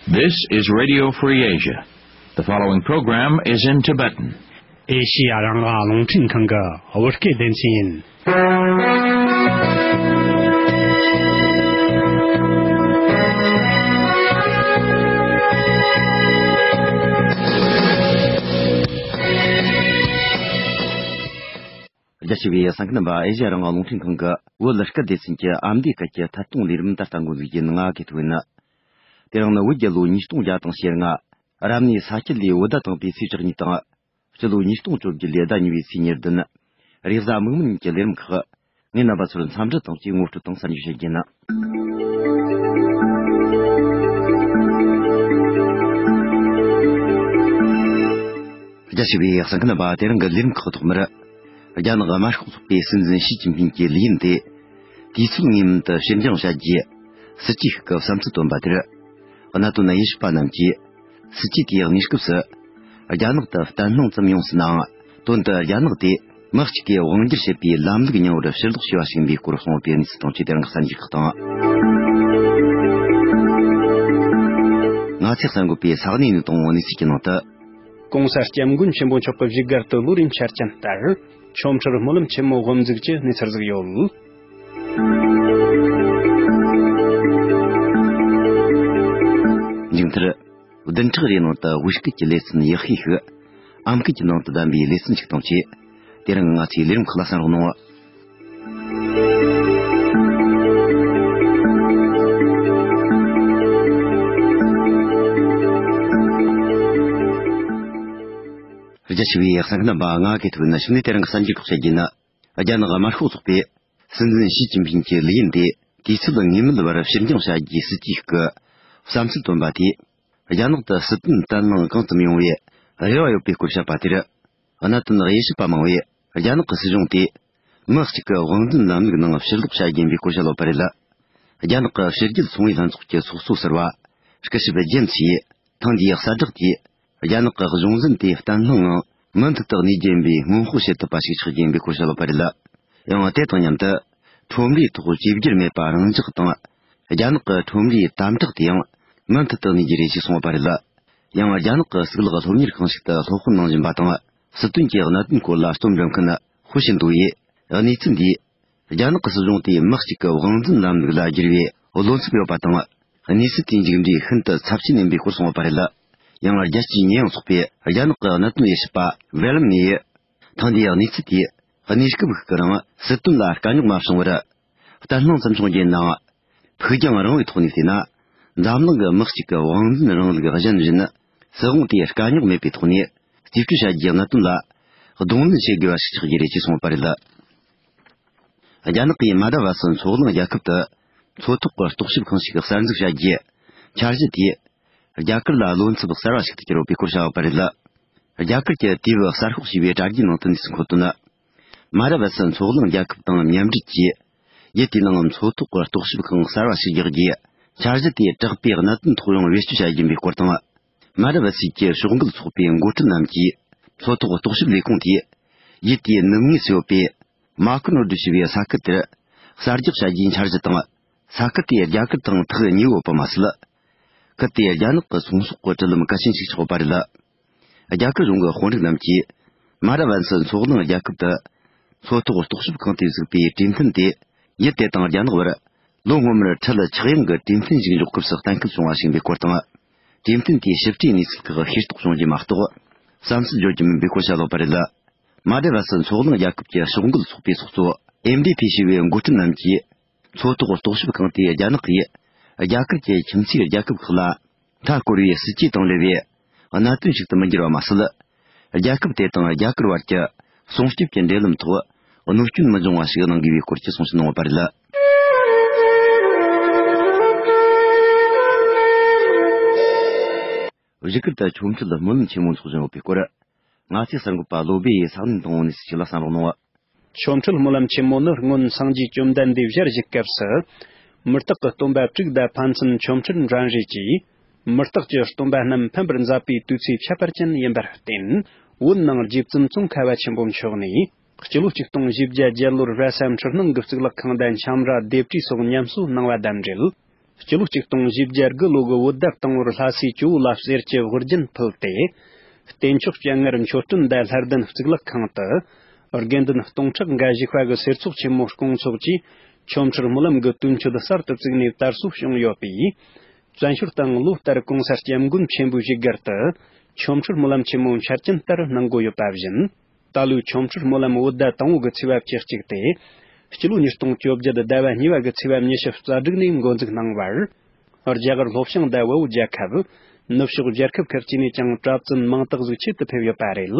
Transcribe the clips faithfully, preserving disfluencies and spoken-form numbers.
This is Radio Free Asia. The following program is in Tibetan. ཨེ་ཤི་ཡ་རང་དབང་རླུང་འཕྲིན་ཁང་གི་བོད་སྐད་སྡེ་ཚན་ཡིན། རྒྱ་ཆེ་བའི་གསན་མཁན་རྣམ་པ། ཨེ་ཤི་ཡ་རང་དབང་རླུང་འཕྲིན་ཁང་གི་བོད་སྐད་སྡེ་ཚན་གྱི་ཨ་མདོའི་སྐད་ཀྱི་ཐད་གཏོང་ལས་རིམ་ད་ལྟ་འགོ་འཛུགས་རྒྱུ་ཡིན། ང་གི་ཐུགས་ཡིན། དེ་རིང་ནི་བོད་རྒྱལ་ལོ་ཉིས་སྟོང་བརྒྱ་དང་ཞེ་ལྔ། རབ་གནས་ས་ཁྱི་ལོའི་བོད་ཟླ་དང་པོའི་ཚེས་བཅུ་གཉིས་དང་། སྤྱི་ལོ་ཉིས་སྟོང་བཅོ་བརྒྱད་ལོའི་ཟླ་གཉིས་པའི་ཚེས་ཉེར་བདུན། རེས་གཟའ་མིག་དམར་ཉིན་གྱི་ལས་རིམ་ཁག་ངས་རྣམ་པ་ཚོར་འཚམས་འདྲི་དང་བཅས་ངོ་སྤྲོད་དང་གསར་འགྱུར་བཤད་རྒྱུ་ཡིན། རྒྱ་ཆེ་བའི་གསན་མཁན་རྣམ་པ། དེ་རིང་གི་ལས་རིམ་ཁག་ཐོག་མར། རྒྱ་ནག་དམར་ཤོག་ཚོགས་པའི་སྲིད་འཛིན་ཞི་ཅིན་ཕིན་གྱི་ལས་ཡུན་དེ་དུས་ཚོད་ངེས་མེད་དུ་ཕྱིར་འགྱངས་བྱ་རྒྱུའི་སྲིད་ཇུས་ཤིག་གི་བསམ་ཚུལ་བཏོན་པ་དེར། གནད་དོན་དབྱེ་ཞིབ་པ་རྣམས་ཀྱིས། སྲིད་ཇུས་དེའི་གནས་སྐབས་སུ། རྒྱ་ནག་ཏུ་བརྟན་ལྷིང་ཙམ་ཡོང་སྲིད་ནའང་། དོན་དུ་རྒྱ་ནག་དེ་མི་གཅིག་གིས་དབང་སྒྱུར་བྱེད་པའི་ལམ་ལུགས་རྙིང་བར་ཕྱིར་ལོག་བྱས་པ་ཞིག་ཡིན་པའི་སྐོར་གསུངས་ཡོད་པའི་གནས་ཚུལ་དང་བཅས། དེ་རིང་གི་གསར་འགྱུར་ཁག་དང་། ང་ཚོས་གསན་དགོས་པའི་ས་གནས་ནས་དང་གནས་ཚུལ་གྱི་ནང་དུ། གོང་ས་སྐྱབས་མགོན་ཆེན་པོ་མཆོག་གི་བཞུགས་སྒར་དུ་ལོ་རེའི་འཆར་ཅན་ལྟར། ཆོ་འཕྲུལ་སྨོན་ལམ་ཆེན་མོ་དབུ་འཛུགས་ཀྱི་གནས་ཚུལ་ཟིག་ཡོད། མཇུག་མཐར། བདུན་ཕྲག་རེའི་ནང་དུ་བོད་སྐད་ཀྱི་ལེ་ཚན་ཡག་ཤོས་ཤིག་ཨམ་སྐད་ཀྱི་ནང་དུ་བདམས་པའི་ལེ་ཚན་ཞིག་དང་བཅས། དེ་རིང་ང་ཚོའི་ལས་རིམ་ཁག་ལ་གསན་རོགས་གནང་། རྒྱ་ཆེ་བའི་གསན་མཁན་རྣམ་པ། ང་གི་ཐུགས་ན་ཞུགས་ནས་དེ་རིང་གི་གསར་འགྱུར་ཁག་བཤད་རྒྱུ་ཡིན། རྒྱ་ནག་དམར་ཤོག་ཚོགས་པས་སྲིད་འཛིན་ཞི་ཅིན་ཕིན་གྱི་ལས་ཡུན་དེ་དུས་ཚོད་ངེས་མེད་བར་ཕྱིར་འགྱངས་བྱ་རྒྱུའི་སྲིད་ཇུས་ཤིག་གི་བསམ་ཚུལ་བཏོན་པ་དེས། རྒྱ་ནག་ཏུ་སྲིད་དོན་བརྟན་ལྷིང་གང་ཙམ་ཡོང་བའི་རེ་བ་ཡོད་པའི་སྐོར་བཤད་པ་དེར། གནད་དོན་དབྱེ་ཞིབ་པ་མང་བས། རྒྱ་ནག་གི་སྲིད་གཞུང་དེ་མི་གཅིག་གི་དབང་འཛིན་ལམ་ལུགས་ནང་ཕྱིར་ལོག་བྱ་རྒྱུ་ཡིན་པའི་སྐོར་བཤད་ཡོད་པ་རེད། རྒྱ་ནག་གི་ཕྱི་རྒྱལ་ཚོང་པའི་ལྷན་ཚོགས་ཀྱི་ཚོགས་གཙོ་ཟུར་པ་སྐུ་ཞབས་ཇེམ་སི་ཡིས། ཐེངས་འདིའི་གསལ་བསྒྲགས་དེས། རྒྱ་ནག་གི་གཞུང་འཛིན་དེ་བརྟན་ལྷིང་ངང་མུ་མཐུད་དུ་གནས་རྒྱུ་ཡིན་པའི་སྔོན་དཔག་བྱེད་ཐུབ་པ་ཞིག་ཆགས་རྒྱུ་ཡིན་པའི་སྐོར་བཤད་ཡོད་པ་རེད། ཡང་དེ་དང་མཉམ་དུ། ཁྲོམ་རའི་ཐོག་བཅོས་བསྒྱུར་མེད་པ་རང་འཇགས་དང་། རྒྱ་ནག་གི་ཁྲོམ་རའི་དམ་དྲག་དེ་ཡང་མུ་མཐུད་དུ་གནས་རྒྱུ་རེད་ཅེས་གསུངས་ཡོད་པ་རེད། ཡང་རྒྱ་ནག་གི་གཙུག་ལག་སློབ་གཉེར་ཁང་ཞིག་ཏུ་སློབ་དཔོན་གནང་བཞིན་པ་དང་། སྲིད་དོན་གྱི་གནད་དོན་སྐོར་ལ་རྩོམ་འབྲི་མཁན་ཧུ་ཤིན་ཏུ་ཡིས། གནས་ཚུལ་འདིས། རྒྱ་ནག་གི་སྲིད་གཞུང་དེས་མི་གཅིག་གི་དབང་འཛིན་ལམ་ལུགས་ལ་བསྒྱུར་བའི་བློ་འཚབ་ཡོད་པ་དང་། གནས་ཚུལ་དེའི་མཇུག་འབྲས་ཤིན་ཏུ་ཚབས་ཆེན་ཡིན་པའི་སྐོར་གསུངས་ཡོད་པ་རེད། ཡང་རྒྱལ་སྤྱིའི་ཉེས་ཡངས་ཚོགས་པའི་རྒྱ་ནག་གི་གནད་དོན་དབྱེ་ཞིབ་པ་ཝེ་ལམ་ནི་ཡིས། ཐེངས་འདིའི་གནས་ཚུལ་དེས་གནས་སྐབས་ཤིག་གི་རིང་སྲིད་དོན་ལ་དཀའ་རྙོག་མ་བྱུང་བར། བརྟན་ལྷིང་ཙམ་བྱུང་རྒྱུ་ཡིན་ནའང་། ཕུགས་རྒྱང་རིང་བའི་ཐོག་ནས་བལྟས་ན། འཛམ་གླིང་གི་མི་གཅིག་གི་དབང་འཛིན་རིང་ལུགས་གཞི་འཛིན། སྲིད་དབང་དེ་དཀའ་རྙོག་མེད་པའི་ཐོག་ནས་རྩིས་སྤྲོད་བྱ་རྒྱུའི་གནད་དོན་ལ་གདོང་ལེན་བྱེད་དགོས་པ་ཞིག་ཆགས་རྒྱུ་རེད་ཅེས་གསུངས་པ་རེད། རྒྱ་ནག་གིས་མ་ད་བར་སུ་མཚོ་གླིང་རྒྱལ་ཁབ་ཏུ་མཚོ་ཐོག་གི་རྟོག་ཞིབ་ཁང་ཞིག་གསར་འཛུགས་བྱ་རྒྱུའི་འཆར་གཞི་དེས། རྒྱ་གར་ལ་བློ་འཚབ་གསར་བ་ཞིག་ཏུ་གྱུར་ཡོད་པའི་སྐོར་བཤད་ཡོད་པ་རེད། རྒྱ་གར་གྱི་དུས་བབ་གསར་ཤོག་ཞེས་པའི་དྲ་རྒྱའི་ནང་དུ་གནས་ཚུལ་འཁོད་དོན། མ་ད་བར་སུ་མཚོ་གླིང་རྒྱལ་ཁབ་དང་མཉམ་འབྲེལ་གྱིས། ཡུལ་དེའི་ནང་མཚོ་ཐོག་གི་རྟོག་ཞིབ་ཁང་གསར་བ་ཞིག་རྒྱག་རྒྱུའི་འཆར་གཞི་དེ་དྲག་པའི་གནད་དོན་ཐོག་ཡང་བེད་སྤྱོད་བྱ་རྒྱུ་ཡིན་པའི་སྐོར་དང་། མ་ད་བར་སུ་གྱི་ཕྱོགས་འགལ་ཚོགས་པའི་འགོ་ཁྲིད་རྣམས་ཀྱིས་མཚོ་ཐོག་རྟོག་ཞིབ་ལས་ཁུངས་དེས། ཡུལ་དེའི་ནུབ་ངོས་སུ་ཡོད་པའི་མ་ཁུ་ནོ་ཌི་ཞེས་པའི་ས་ཁུལ་དེར་གསར་རྒྱག་བྱ་རྒྱུའི་འཆར་གཞི་དང་། ས་ཁུལ་དེ་རྒྱ་གར་དང་ཐག་ཉེ་བོ་པ་མ་ཟད། ཁུལ་དེ་རྒྱ་ནག་གི་ཚོང་ཟོག་གི་གྲུ་ལམ་གལ་ཆེན་ཞིག་ཆགས་པ་རེད། རྒྱ་གར་གཞུང་གི་དཔོན་རིགས་རྣམས་ཀྱིས་མ་ར་ཝན་སི་མཚོ་གླིང་རྒྱལ་ཁབ་ཏུ་མཚོ་ཐོག་རྟོག་ཞིབ་ཁང་དེ་བཙུགས་པའི་གྲོས་མཐུན་དེ་ཡུལ་དེ་དང་རྒྱ་ནག་བར་ལོ་སྔོན་མར་ཁྲལ་ཆག་ཡང་གི་གྲོས་མཐུན་ཞིག་འཇོག་སྐབས་སུ་གཏན་འཁེལ་བྱུང་བ་ཞིག་ཡིན་པའི་སྐོར་དང་། གྲོས་མཐུན་དེའི་ཞིབ་ཕྲའི་གནས་ཚུལ་ཁག་ཤེས་རྟོགས་བྱུང་རྒྱུ་མ་གཏོགས། བསམ་ཚུལ་བརྗོད་རྒྱུ་མིན་པའི་སྐོར་བཤད་ཡོད་པ་རེད། མ་ར་ཝན་སི་མཚོ་གླིང་རྒྱལ་ཁབ་ཀྱི་ཕྱོགས་འགལ་ཚོགས་པའི་ཚོགས་གཙོ་ཨེམ་ཌི་པི་ཞེས་པའི་འགོ་ཁྲིད་རྣམས་ཀྱིས། མཚོ་ཐོག་རྟོག་ཞིབ་ཁང་དེས་རྒྱ་ནག་གིས་རྒྱ་གར་གྱི་ཁྱིམ་མཚེས་རྒྱལ་ཁབ་ཁག་ལ་མཐའ་བསྐོར་བའི་སྲིད་ཇུས་དང་འབྲེལ་བའི་གནད་དོན་ཞིག་ཏུ་མི་འགྱུར་བ་མ་ཟད། རྒྱལ་ཁབ་དེ་དང་རྒྱ་གར་བར་གྱི་སྲུང་སྐྱོབ་ཀྱི་འབྲེལ་ལམ་ཐོག་གནོད་སྐྱོན་མི་འབྱུང་བ་ཞིག་གནང་དགོས་པའི་སྐོར་གྱི་གསུང་བཤད་གནང་ཡོད་པ་རེད། བཞུགས་སྒར་དུ་ཆོ་འཕྲུལ་སྨོན་ལམ་ཆེན་མོ་འཚོགས་བཞིན་ཡོད་པའི་སྐོར། ང་ཚོའི་གསར་འགོད་པ་བློ་སྦེ་ཡིས་ས་གནས་དང་པོ་ནས་ཞིག་ལ་གསན་རོགས་གནང་། ཆོ་འཕྲུལ་སྨོན་ལམ་ཆེན་མོ་ནི་སྔོན་སངས་རྒྱས་བཅོམ་ལྡན་འདས་བཞུགས་སྐབས་སུ། མུ་སྟེགས་ཀྱི་སྟོན་པ་དྲུག་དང་ཕན་ཚུན་ཆོ་འཕྲུལ་འགྲན་རེས་ཀྱིས། མུ་སྟེགས་ཀྱི་སྟོན་པ་རྣམས་ཕམ་པར་མཛད་པའི་དུས་ཚོད་ཁྱད་པར་ཅན་ཡིན་པར་བརྟེན། བོད་ནང་རྗེ་བཙུན་ཙོང་ཁ་པ་ཆེན་པོ་མཆོག་ནས། སྤྱི་ལོ་ཆིག་སྟོང་བཞི་བརྒྱ་བརྒྱད་ལོར་རྦ་ས་འཕྲུལ་སྣང་གི་གཙུག་ལག་ཁང་དང་འཆམ་ར་ལྡེབས་བྲིས་སོགས་ཉམས་གསོ་གནང་བ་དང་འབྲེལ། སྤྱི་ལོ་ཆིག་སྟོང་བཞི་བརྒྱ་དགུ་ལོ་གི་བོད་ཟླ་དང་པོར་ལྷ་སའི་ཇོ་བོ་ལ་གསེར་གྱི་དབུ་རྒྱན་ཕུལ་ཏེ། གཏན་མཆོག་སྤྱན་སྔར་མཆོད་སྤྲིན་དང་ལྷ་ལྡན་གཙུག་ལག་ཁང་དུ། དགེ་འདུན་སྟོང་ཕྲག་འགའ་བཞུགས་པ་གི་གསེར་ཚོགས་ཆེན་མོ་སྐོང་ཚོགས་ཀྱིས། ཆོ་འཕྲུལ་སྨོན་ལམ་གྱི་དུས་མཆོད་གསར་དུ་བཙུགས་ནས་དར་སྲོལ་བྱུང་ཡོད་པས། བཙན་བྱོལ་དང་ལོ་ལྟར་གོང་ས་སྐྱབས་མགོན་ཆེན་པོའི་བཞུགས་སྒར་དུ། ཆོ་འཕྲུལ་སྨོན་ལམ་ཆེན་མོ་འཆར་ཅན་ལྟར་གནང་དགོས་ཡོད་པ་བཞིན། ད་ལོའི་ཆོ་འཕྲུལ་སྨོན་ལམ་བོད་ཟླ་དང་པོ་གི་ཚེས་པ་བཅུ་གཅིག་སྟེ། སྤྱི་ལོ་ཉིས་སྟོང་བཅོ་བརྒྱད་ཟླ་བ་གཉིས་པ་གི་ཚེས་པ་ཉི་ཤུ་རྩ་དྲུག་ནས་འགོ་འཛུགས་གནང་བར། རྒྱ་གར་ལྷོ་བྱང་དང་བལ་པོ་རྒྱལ་ཁབ། ནུབ་ཕྱོགས་རྒྱལ་ཁབ་ཁག་ཅིག་ནས་ཀྱང་གྲྭ་བཙུན་མང་དག་ཟིག་ཆེད་དུ་ཕེབས་ཡོད་པ་རེད།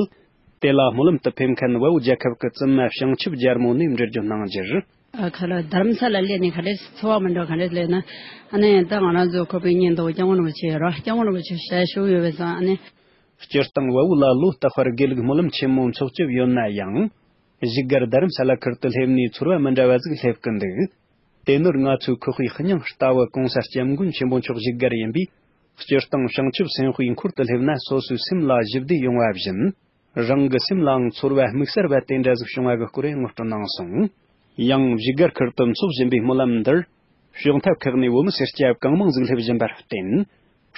དེ་ལ་སྨོན་ལམ་དུ་ཕེབས་མཁན་བལ་པོ་རྒྱལ་ཁབ་ཀྱི་བཙུན་མ་བྱང་ཆུབ་རྒྱལ་མོ་ནས་འགྲེལ་བརྗོད་གནང་རྒྱུར། ཨ་ཁ་ལ་དྷ་རམ་ས་ལ་སླེབས་ནས་ག་འདྲས་འཚོ་བ་མི་འདྲ་ག་འདྲས་སླེབས་ན། ཨ་ནི་ད་ང་རང་ཚོ་ཁོ་པའི་ཉིན་དུ་སྐྱབས་མགོན་རིན་པོ་ཆེ་ཡོད་ར། སྐྱབས་མགོན་རིན་པོ་ཆེ་ཞལ་ཞུ་ཡོད་པའི་ཙང་ཨ་ནི། སྤྱིར་བཏང་བལ་པོ་ལ་ལོ་རྟག་པར་དགེ་ལུགས་སྨོན་ལམ་ཆེན་མོ་འཚོགས་ཀྱི་ཡོད་ན་ཡང་། བཞུགས་སྒར་རྡ་རམ་ས་ལ་ཁུལ་དུ་སླེབས་ནས་ཚོར་བ་མི་འདྲ་བ་ཟིག་སླེབས་ཀྱི་འདུག་དེ་ནི་ང་ཚོའི་ཁོག་པའི་སྙིང་ལྟ་བུ་གོང་ས་སྐྱབས་མགོན་ཆེན་པོ་མཆོག་བཞུགས་སྒར་ཡིན་པས། སྤྱིར་བཏང་བྱང་ཆུབ་སེམས་དཔའི་འཁོར་དུ་སླེབས་ན་སོ་སོའི་སེམས་ལ་ཞི་བདེ་ཡོང་བ་བཞིན། རང་གི་སེམས་ལའང་ཚོར་བ་དམིགས་བསལ་བ་དེ་འདྲ་ཟིག་བྱུང་བ་གི་སྐོར་ངོ་སྤྲོད་གནང་སོང་། ཡང་བཞུགས་སྒར་ཁུལ་དུ་འཚོགས་བཞིན་པའི་སྨོན་ལམ་འདིར། ཕྱོགས་མཐའ་ཁག་ནས་བོད་མི་སེར་སྐྱ་གང་མང་ཟིག་སླེབས་བཞིན་པར་བརྟེན།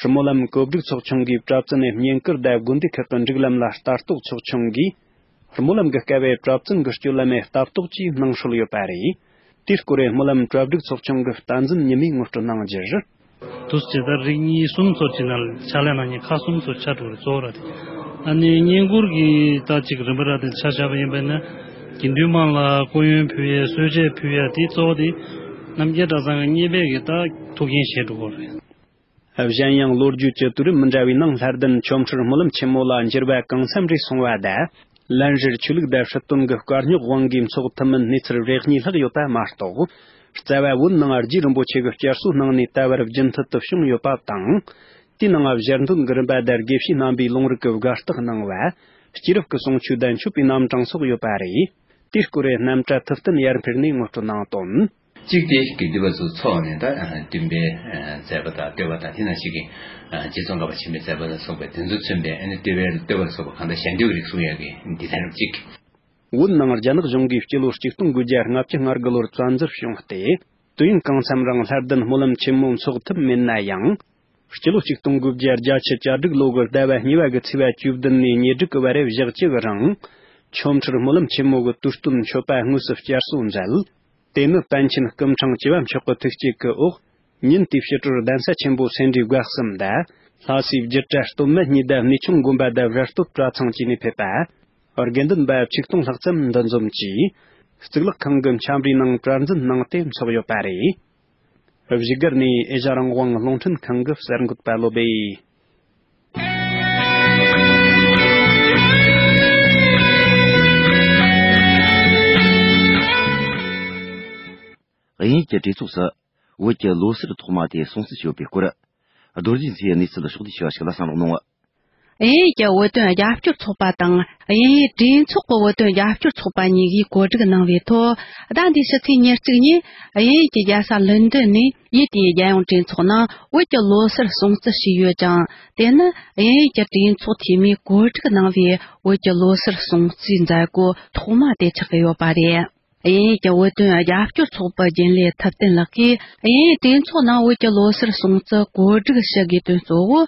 སྨོན་ལམ་གོ་སྒྲིག་ཚོགས་ཆུང་གིས་གྲྭ་བཙུན་ནས་བསྙེན་བཀུར་དང་དགོན་སྡེ་ཁག་གི་སྒྲིག་ལམ་ལ་ལྟ་རྟོག་ཚོགས་ཆུང་གིས། སྨོན་ལམ་གྱི་སྐབས་བས་གྲྭ་བཙུན་གྱི་སྤྱོད་ལམ་ལ་ལྟ་རྟོག་བཅས་གནང་སྲོལ་ཡོད་པ་རེད། དེའི་སྐོར་སྨོན་ལམ་གྲ་སྒྲིག་ཚོགས་ཆུང་གི་བསྟན་འཛིན་ཉི་མས་ངོ་སྤྲོད་གནང་རྒྱུར། དུས་ཇི་ལྟར་རིགས་གཉིས་གསུམ་ཚོ་ཅི་ན་ཕྱག་ལས་གནང་མཁན་ཁག་གསུམ་ཚོ་ཆ་དྲུག་རེ་གཙོ་བོ་ར་དེ། ཨ་ནི་བསྙེན་བཀུར་གྱི་ད་ཅིག་རིམ་པ་ར་དེ་ཆ་བཞག་པ་ཡིན་པ་ན། དགེ་འདུན་དམངས་ལ་སྐུ་ཡོན་ཕུལ་ཡས་གསོལ་ཇ་ཕུལ་ཡས་དེ་གཙོ་བོ་དེ། རྣམ་རྒྱལ་གྲྭ་ཚང་གི་གཉེར་པའི་གི་ད་ཐུགས་འགན་བཞེས་འགྲོ་གི་རེད། གཞན་ཡང་ལོ་རྒྱུས་ཀྱི་དུས་རིམ་མི་འདྲ་བའི་ནང་ལྷ་ལྡན་ཆོ་འཕྲུལ་སྨོན་ལམ་ཆེན་མོ་ལ་འགྱུར་བ་གང་འཚམ་རེ་སོང་བ་དང་། ལན་རེར་ཆོས་ལུགས་དང་སྲིད་དོན་གྱི་དཀའ་རྙོག་དབང་གིས་འཚོགས་ཐུབ་མིན་གནས་ཚུལ་རེ་གཉིས་ལྷག་ཡོད་པ་མ་གཏོགས། རྩ་བ་བོད་ནང་རྗེ་རིན་པོ་ཆེ་གི་བསྐྱར་གསོ་གནང་ནས་ད་བར་རྒྱུན་མཐུད་དུ་བྱུང་ཡོད་པ་དང་། དེའི་ནང་ཞལ་འདོན་གྱི་རིམ་པ་དང་དགེ་བཤེས་རྣམ་པའི་ལུང་རིགས་ཀྱི་དགའ་རྟགས་གནང་བ། སྐྱེས་རབས་ཀྱི་གསུང་ཆོས་དང་མཆོད་པའི་རྣམ་གྲངས་སོགས་ཡོད་པ་རེད། དེའི་སྐོར་རྣམ་གྲྭ་ཐུབ་བསྟན་ཡར་འཕེལ་ནས་ངོ་སྤྲོད་གནང་དོན། གཅིག་དེ་དགེ་འདུན་པ་ཚོ་ཚོགས་ནས་ད་སྟོན་པའི་མཛད་པ་དང་བསྟོད་པ་དང་དེ་ནང་བཞིན་གྱི་རྗེ་ཙོང་ཁ་པ་ཆེན་པོའི་མཛད་པ་ལ་སོགས་པའི་དེ་ཚོ་མཚོན་པའི་ཨ་ནི་བསྟོད་པའི་བསྟོད་པ་ལ་སོགས་པ་གང་དག་ཞལ་འདོན་གྱི་རིགས་གསུང་ཡག་གི་འདི་ཚར་གཅིག་བོད་ནང་རྒྱ་ནག་གཞུང་གིས་སྤྱི་ལོ་གཅིག་སྟོང་དགུ་བརྒྱ་ལྔ་བཅུ་ང་དགུ་ལོར་བཙན་འཛུལ་བྱུང་སྟེ། དུས་ཡུན་གང་འཚམ་རིང་ལྷ་ལྡན་སྨོན་ལམ་ཆེན་མོ་འཚོགས་ཐུབ་མེད་ན་ཡང་། སྤྱི་ལོ་གཅིག་སྟོང་དགུ་བརྒྱ་བརྒྱད་ཅུ་གྱ་དྲུག་ལོ་གི་ཟླ་བ་གཉིས་པ་གི་ཚེས་པ་བཅུ་བདུན་ནས་ཉེར་དྲུག་གི་བར་བཞག་བཅུ་གི་རིང་། ཆོ་འཕྲུལ་སྨོན་ལམ་ཆེན་མོ་གི་དུས་སྟོན་མཆོད་པ་དངོས་སུ་བསྐྱར་གསོ་མཛད། དེ་ནི་པཎ་ཆེན་སྐུ་ཕྲེང་བཅུ་བ་མཆོག་གི་ཐུགས་བསྐྱེད་ཀྱི་འོག་ཉིན་དེའི་ཕྱི་དྲོར་གདན་ས་ཆེན་པོ་སེ་འབྲས་དགའ་གསུམ་དང་། ལྷ་སའི་བརྒྱུད་གྲྭ་སྟོད་སྨད་གཉིས་དང་གནས་ཆུང་དགོན་པ་དང་ར་སྟོད་གྲྭ་ཚང་བཅས་ནས་ཕེབས་པ། དགེ་འདུན་པ་ཆིག་སྟོང་ལྷག་ཙམ་འདུ་འཛོམས་ཀྱིས། གཙུག་ལག་ཁང་གི་ཁྱམས་རའི་ནང་གྲྭ་འཛིན་གནང་སྟེ་འཚོགས་ཡོད་པ་རེད། བཞུགས་སྒར་ནས་ཨེ་ཤ་རང་དབང་རླུང་འཕྲིན་ཁང་གི་གསར་འགོད་པ་བློ་སྦེ། དབྱིན་ཡུལ་གྱི་གྲོས་ཚོགས་སུ། བོད་ཀྱི་ལོ་སར་ཐོག་མ་དེ་སྲུང་བརྩི་བྱས་ཡོད་པའི་སྐོར། རྡོ་རྗེ་མཚེའི་གནས་ཚུལ་ཕྱོགས་བསྡུས་ཞུ་བ་ཞིག་ལ་གསན་རོགས་གནང་། དབྱིན་ཡུལ་གྱི་བོད་དོན་རྒྱབ་སྐྱོར་ཚོགས་པ་དང་། དབྱིན་ཡུལ་གྲོས་ཚོགས་ཀྱི་བོད་དོན་རྒྱབ་སྐྱོར་ཚོགས་པ་གཉིས་ཀྱིས་གོ་སྒྲིག་གནང་བའི་ཐོག་ཟླ་འདིའི་ཕྱི་ཚེས་ཉེར་གཅིག་ཉིན། དབྱིན་ཡུལ་གྱི་རྒྱལ་ས་ལོན་ཌོན་ནས། ཡུལ་དེའི་རྒྱལ་ཡོངས་གྲོས་ཚོགས་ནང་བོད་ཀྱི་ལོ་སར་སྲུང་བརྩི་བྱས་ཡོད་ཅིང་། དེ་ནི་དབྱིན་ཡུལ་གྱི་གྲོས་ཚོགས་འཐུས་མིས་གོ་སྒྲིག་གནང་བའི་བོད་ཀྱི་ལོ་སར་སྲུང་བརྩིའི་མཛད་སྒོ་ཐོག་མ་དེ་ཆགས་ཀྱི་ཡོད་པ་རེད། དབྱིན་ཡུལ་གྱི་བོད་དོན་རྒྱབ་སྐྱོར་ཚོགས་པའི་རྒྱུན་ལས་ཐུབ་བསྟན་ལགས་ཀྱིས། དབྱིན་ཡུལ་གྲོས་ཚོགས་ནང་བོད་ཀྱི་ལོ་སར་སྲུང་བརྩི་གོ་སྒྲིག་ཞུ་དགོས་དོན་གཙོ་བོ།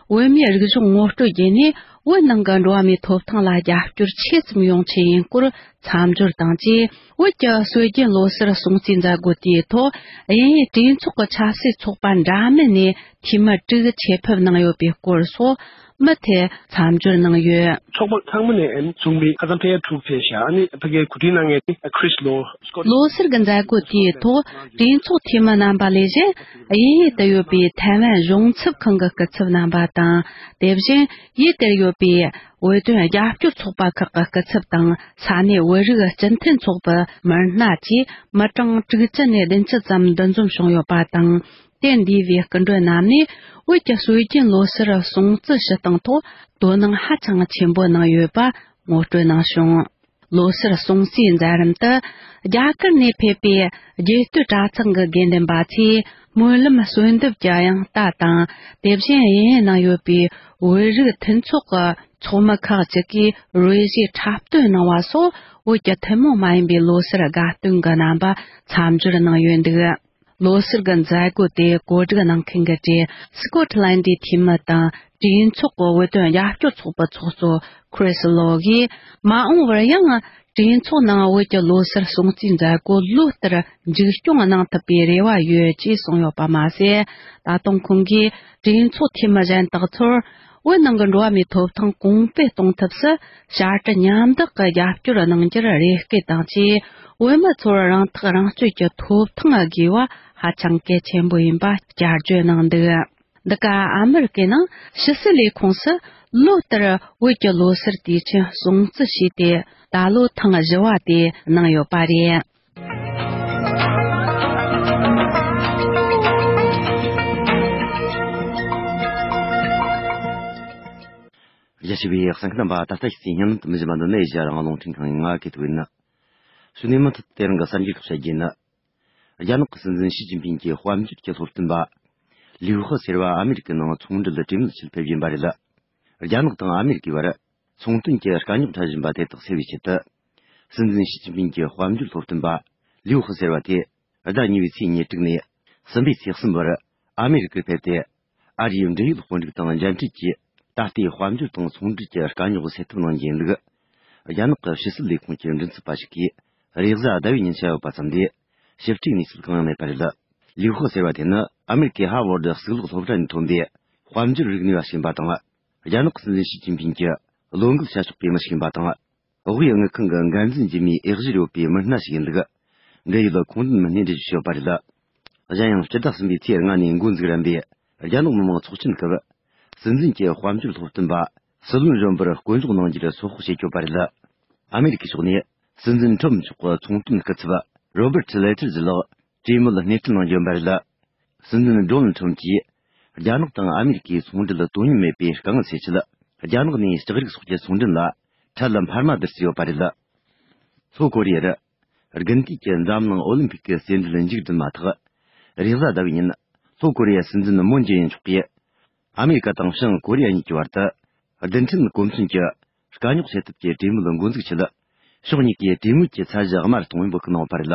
བོད་མིའི་རིག་གཞུང་ངོ་སྤྲོད་བརྒྱུད་ནས། བོད་ནང་གི་འགྲོ་བ་མིའི་ཐོབ་ཐང་ལ་རྒྱབ་སྐྱོར་ཆེ་ཙམ་ཡོང་ཆེད་ཡིན་སྐོར་མཚམས་སྦྱོར་དང་བཅས། བོད་ཀྱི་སྲོལ་རྒྱུན་ལོ་སར་སྲུང་བརྩིའི་མཛད་སྒོ་དེའི་ཐོག་དབྱིན་ཡུལ་གྲོས་ཚོགས་ཀྱི་ཆབ་སྲིད་ཚོགས་པ་འདྲ་མིན་ནས་འཐུས་མི་དྲུག་ཆེད་ཕེབས་གནང་ཡོད་པའི་སྐོར་སོགས་མུ་མཐུད་མཚམས་སྦྱོར་གནང་ཡོད། ཚོགས་པ་ཚང་མ་ནས་ཨེམ་ཚོགས་མི་ཁ་སང་ཕལ་ཆེར་དྲུག་ཕེབས་ཤག་ཨ་ནི་ཕ་གིའི་གོ་སྒྲིག་གནང་མཁན་ཨ་ཁྲིས་ལོ་སྐོར། ལོ་སར་གྱི་མཛད་སྒོ་དེའི་ཐོག་གྲོས་ཚོགས་འཐུས་མི་རྣམ་པ་ལས་གཞན། དབྱིན་ཡུལ་དུ་ཡོད་པའི་ཐའེ་ཝན་གཞུང་ཚབ་ཁང་གི་སྐུ་ཚབ་རྣམ་པ་དང་། དེ་བཞིན་ཡུལ་དེར་ཡོད་པའི་བོད་དོན་རྒྱབ་སྐྱོར་ཚོགས་པ་ཁག་གི་སྐུ་ཚབ་དང་། ས་གནས་བོད་རིགས་སྤྱི་མཐུན་ཚོགས་པའི་མི་སྣ་བཅས་མི་གྲངས་དྲུག་ཅུ་ནས་བདུན་ཅུ་ཙམ་འདུ་འཛོམས་བྱུང་ཡོད་པ་དང་། དེར་འདུས་པའི་སྐུ་མགྲོན་རྣམས་ནས་བོད་ཀྱི་སྲོལ་རྒྱུན་ལོ་སར་སྲུང་བརྩི་ཞུ་སྟངས་ཐོག་དོ་སྣང་ཧ་ཅང་ཆེན་པོ་གནང་ཡོད་པ་ངོ་སྤྲོད་གནང་བྱུང་། ལོ་སར་སྲུང་བརྩིའི་མཛད་རིམ་དུ། རྒྱ་གར་ནས་ཕེབས་པའི་རྒྱལ་སྟོད་གྲྭ་ཚང་གི་དགེ་འདུན་པ་ཚོས་སྨོན་ལམ་གསོལ་འདེབས་ཀྱི་དབྱངས་རྟ་དང་། དེ་བཞིན་དབྱིན་ཡུལ་ནང་ཡོད་པའི་བོད་རིགས་མཐུན་ཚོགས་ཀྱི་ཚོགས་མི་ཁག་ཅིག་གིས་རོལ་གཞས་འཁྲབ་སྟོན་གནང་བ་སོགས། བོད་ཀྱི་ཐུན་མོང་མ་ཡིན་པའི་ལོ་སར་དགའ་སྟོན་གྱི་རྣམ་པ་མཚམས་སྦྱོར་གནང་ཡོད་འདུག་ལོ་གསར་གྱི་མཛད་སྒོ་དེ་གོ་སྒྲིག་གནང་མཁན་གྱི་གྲས་སི་ཀོ་ཊི་ལན་ཌའི་འཐུས་མི་དང་གྲོས་ཚོགས་ཀྱི་བོད་དོན་རྒྱབ་སྐྱོར་ཚོགས་པའི་ཚོགས་གཙོ་ཁྲིས་ལོ་གིས། མ་འོངས་པར་ཡང་གྲོས་ཚོགས་ནང་བོད་ཀྱི་ལོ་གསར་སྲུང་བརྩིའི་མཛད་སྒོ་ལོ་ལྟར་མཇུག་སྐྱོང་གནང་ཐུབ་པའི་རེ་བ་ཡོད་ཅེས་གསུངས་ཡོད་པ་མ་ཟད། ད་དུང་ཁོང་གིས་གྲོས་ཚོགས་འཐུས་མི་གཞན་དག་ཚོར་བོད་ནང་གི་འགྲོ་བ་མིའི་ཐོབ་ཐང་གོང་སྤེལ་གཏོང་ཐབས་སུ་བྱ་སྤྱོད་མཉམ་དག་གི་རྒྱབ་སྐྱོར་གནང་རྒྱུར་རེ་སྐུལ་དང་བཅས། བོད་མི་ཚོར་རང་ཐག་རང་གཅོད་ཀྱི་ཐོབ་ཐང་དགོས་པ་ཧ་ཅང་གལ་ཆེན་པོ་ཡིན་པ་བསྐྱར་བརྗོད་གནང་འདུག། འདི་ག་ཨ་མེ་རི་ཀའི་ནང་ཕྱི་སྲིད་ལས་ཁུངས་སུ་ལོ་ལྟར་བོད་ཀྱི་ལོ་གསར་དུས་ཆེན་སྲུང་བརྩི་བྱས་ཏེ། ད་ལོ་ཐེངས་བཞི་བ་དེ་གནང་ཡོད་པ་རེད། རྒྱ་ཆེ་བའི་གསན་མཁན་རྣམ་པ། ད་ལྟ་ཞིག་སའི་ཉིན་དུ་མི་བཞི་པ་འདི་ནི་ཨེ་ཤ་ཡ་རང་དབང་རླུང་འཕྲིན་ཁང་ཡིན། ང་གི་ཐུག་ཡིན། གཞུག་ནས་མུ་མཐུད་དེ་རང་གི་གསར་འགྱུར་ཁག་བཤད་རྒྱུ་ཡིན། རྒྱ་ནག་གི་སྲིད་འཛིན་ཞི་ཅིན་ཕིང་གི་དཔལ་འབྱོར་གྱི་སློབ་སྟོན་པ་ལིའུ་ཧི་ཟེར་བ་ཨ་མེ་རི་ཀའི་ནང་ཚོང་འབྲེལ་གྲོས་མོལ་ཆེད་ཕེབས་ཡིན་པ་རེད། རྒྱ་ནག་དང་ཨ་མེ་རི་ཀའི་བར་ཚོང་དོན་གྱི་དཀའ་རྙོག་འཕྲད་བཞིན་པ་དེ་དག་སེལ་བའི་ཆེད་དུ། སྲིད་འཛིན་ཞི་ཅིན་ཕིང་གི་དཔལ་འབྱོར་སློབ་སྟོན་པ་ལིའུ་ཧི་ཟེར་བ་དེ་ཟླ་གཉིས་པའི་ཚེས་ཉེར་དྲུག་ནས་གསུམ་པའི་ཚེས་གསུམ་བར་ཨ་མེ་རི་ཀར་ཕེབས་ཏེ། ཨ་རིའི་འབྲེལ་ཡོད་དཔོན་རིགས་དང་མཇལ་འཕྲད་ཀྱིས། ད་ལྟའི་དཔལ་འབྱོར་དང་ཚོང་འབྲེལ་གྱི་དཀའ་རྙོག་སེལ་ཐབས་གནང་རྒྱུ་ཡིན་ལུགས། རྒྱ་ནག་གི་ཕྱི་སྲིད་ལས་ཁུངས་ཀྱི་མགྲིན་ཚབ་པ་ཞིག་གིས་རེས་གཟའ་ཟླ་བའི་ཉིན་བཤད་ཡོད་པ་ཙམ་ལས། ཞིབ་ཕྲའི་གནས་ཚུལ་གང་ཡང་མེད་པ་རེད། ལིའུ་ཧོ་ཟེར་བ་དེ་ནི་ཨ་མེ་རི་ཀའི་ཧ་ཝར་ཌི་གཙུག་ལག་སློབ་གྲྭ་ནས་ཐོན་པའི་དཔལ་འབྱོར་རིག་གནས་པ་ཞིག་ཡིན་པ་དང་། རྒྱ་ནག་གི་སྲིད་འཛིན་ཞི་ཅིན་ཕིང་གིས་བློ་འགེལ་བྱ་ཆོག་པའི་མི་ཞིག་ཡིན་པ་དང་། དབུས་དངུལ་ཁང་གི་འགན་འཛིན་རྗེས་མའི་འོས་གཞིར་ཡོད་པའི་མི་སྣ་ཞིག་ཡིན་ལུགས། འབྲེལ་ཡོད་ཁུངས་ལྡན་མི་སྣས་འགྲེལ་བརྗོད་བྱས་ཡོད་པ་རེད། གཞན་ཡང་སྤྱི་ཟླ་གསུམ་པའི་ཚེས་ལྔ་ནས་འགོ་འཛུགས་རན་པའི་རྒྱ་ནག་མི་དམངས་ཚོགས་ཆེན་སྐབས། སྲིད་འཛིན་གྱི་དཔལ་འབྱོར་སློབ་སྟོན་པ་སྲིད་བློན་གཞོན་པར་བསྐོ་འཇོག་གནང་རྒྱུར་ཚོད་དཔག་བྱེད་ཀྱི་ཡོད་པ་རེད། ཨ་མེ་རི་ཀའི་ཕྱོགས་ནས་སྲིད་འཛིན་ཁྲོམ་མཆོག་གི་ཚོང་དོན་སྐུ་ཚབ་རོ་བར་ཊི་ལེ་ཐར་ཟི་ལགས་གྲོས་མོལ་སྣེ་ཁྲིད་གནང་རྒྱུ་ཡིན་པ་རེད། སྲིད་འཛིན་ཌོ་ནལ་ཁྲོམ་གྱིས་རྒྱ་ནག་དང་ཨ་མེ་རི་ཀའི་ཚོང་འབྲེལ་དོ་མཉམ་མེད་པའི་དཀའ་ངལ་སེལ་ཆེད། རྒྱ་ནག་ནས་ལྕགས་རིགས་སོགས་ཀྱི་ཚོང་འབྲེལ་ལ་འཕྲལ་ལ་འཕར་མ་བསྡུ་རྩིས་ཡོད་པ་རེད། ལྷོ་ཀོ་རི་ཡར་དགུན་དུས་ཀྱི་འཛམ་གླིང་ཨོ་ལིམ་ཕིག་གི་རྩེད་འགྲན་མཇུག་བསྒྲིལ་མ་ཐག་རེས་གཟའ་ཟླ་བའི་ཉིན་ལྷོ་ཀོ་རི་ཡའི་སྲིད་འཛིན་མོན་ཇེ་ཨིན་མཆོག་གིས་ཨ་མེ་རི་ཀ་དང་བྱང་ཀོ་རི་ཡ་གཉིས་ཀྱི་བར་དུ་རྡུལ་ཕྲན་གོ་མཚོན་གྱི་དཀའ་རྙོག་སེལ་ཐབས་ཀྱི་གྲོས་མོལ་འགོ་འཛུགས་ཆེད། ཕྱོགས་གཉིས་ཀས་གྲོས་མོལ་གྱི་ཚད་གཞི་དམའ་རུ་གཏོང་བའི་འབོད་སྐུལ་གནང་ཡོད་པ་རེད།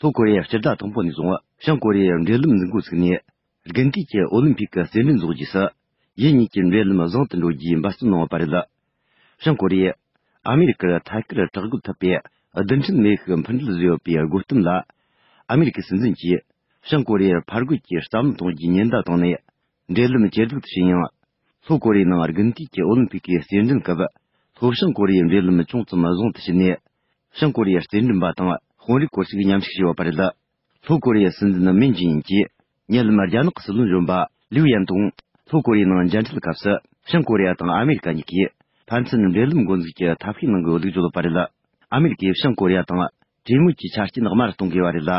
ལྷོ་ཀོ་རི་ཡས་སྤྱི་ཟླ་དང་པོ་ནས་བཟུང་བྱང་ཀོ་རི་ཡའི་འབྲེལ་ལམ་འཛུགས་འགོ་ཚུགས་ནས། དགུན་དུས་ཀྱི་ཨོ་ལིམ་ཕིག་གི་རྩེད་འགྲན་རྫོགས་རྗེས་སུ། ཡུལ་གཉིས་ཀྱི་འབྲེལ་ལམ་བཟང་དུ་འགྲོ་རྒྱུའི་འབད་བརྩོན་གནང་ཡོད་པ་རེད། བྱང་ཀོ་རི་ཡས་ཨ་མེ་རི་ཀར་ཐད་ཀར་དྲག་རྒོལ་ཐུབ་པའི་རྡུལ་ཕྲན་མེ་ཤུགས་འཕུར་མདེལ་བཟོས་ཡོད་པའི་དགོད་གཏམ་ལ། ཨ་མེ་རི་ཀའི་སྲིད་འཛིན་གྱིས་བྱང་ཀོ་རི་ཡར་ཕར་རྒོལ་གྱི་རྩ་མེད་གཏོང་རྒྱུའི་ཉེན་བརྡ་བཏང་ནས། འབྲེལ་ལམ་ཇེ་སྡུག་ཏུ་ཕྱིན་ཡང་། ལྷོ་ཀོ་རི་ཡའི་ནང་དགུན་དུས་ཀྱི་ཨོ་ལིམ་ཕིག་གི་རྩེད་འགྲན་སྐབས། ལྷོ་བྱང་ཀོ་རི་ཡའི་འབྲེལ་ལམ་ཅུང་ཙམ་བཟང་དུ་ཕྱིན་ནས། བྱང་ཀོ་རི་ཡའི་རྩེད་འགྲན་པ་དང་དཔོན་རིགས་སྐོར་ཞིག་མཉམ་ཞུགས་བྱས་ཡོད་པ་རེད། ལྷོ་ཀོ་རི་ཡའི་སྲིད་འཛིན་མུན་ཇེ་ཨིན་གྱིས། ཉེ་ལམ་རྒྱ་ནག་གི་སྲིད་བློན་གཞོན་པ་ལིའུ་ཡན་ཏུང་ལྷོ་ཀོ་རི་ཡའི་ནང་མཇལ་འཕྲད་སྐབས་སུ། བྱང་ཀོ་རི་ཡ་དང་ཨ་མེ་རི་ཀ་གཉིས་ཀས་ཕན་ཚུན་འབྲེལ་ལམ་འགོ་འཛུགས་ཀྱི་ཐབས་ཤེས་གནང་དགོས་ལུགས་བརྗོད་ཡོད་པ་རེད། ཨ་མེ་རི་ཀས་བྱང་ཀོ་རི་ཡ་དང་གྲོས་མོལ་གྱི་ཆ་རྐྱེན་དམའ་རུ་གཏོང་དགོས་པ་རེད་ལ།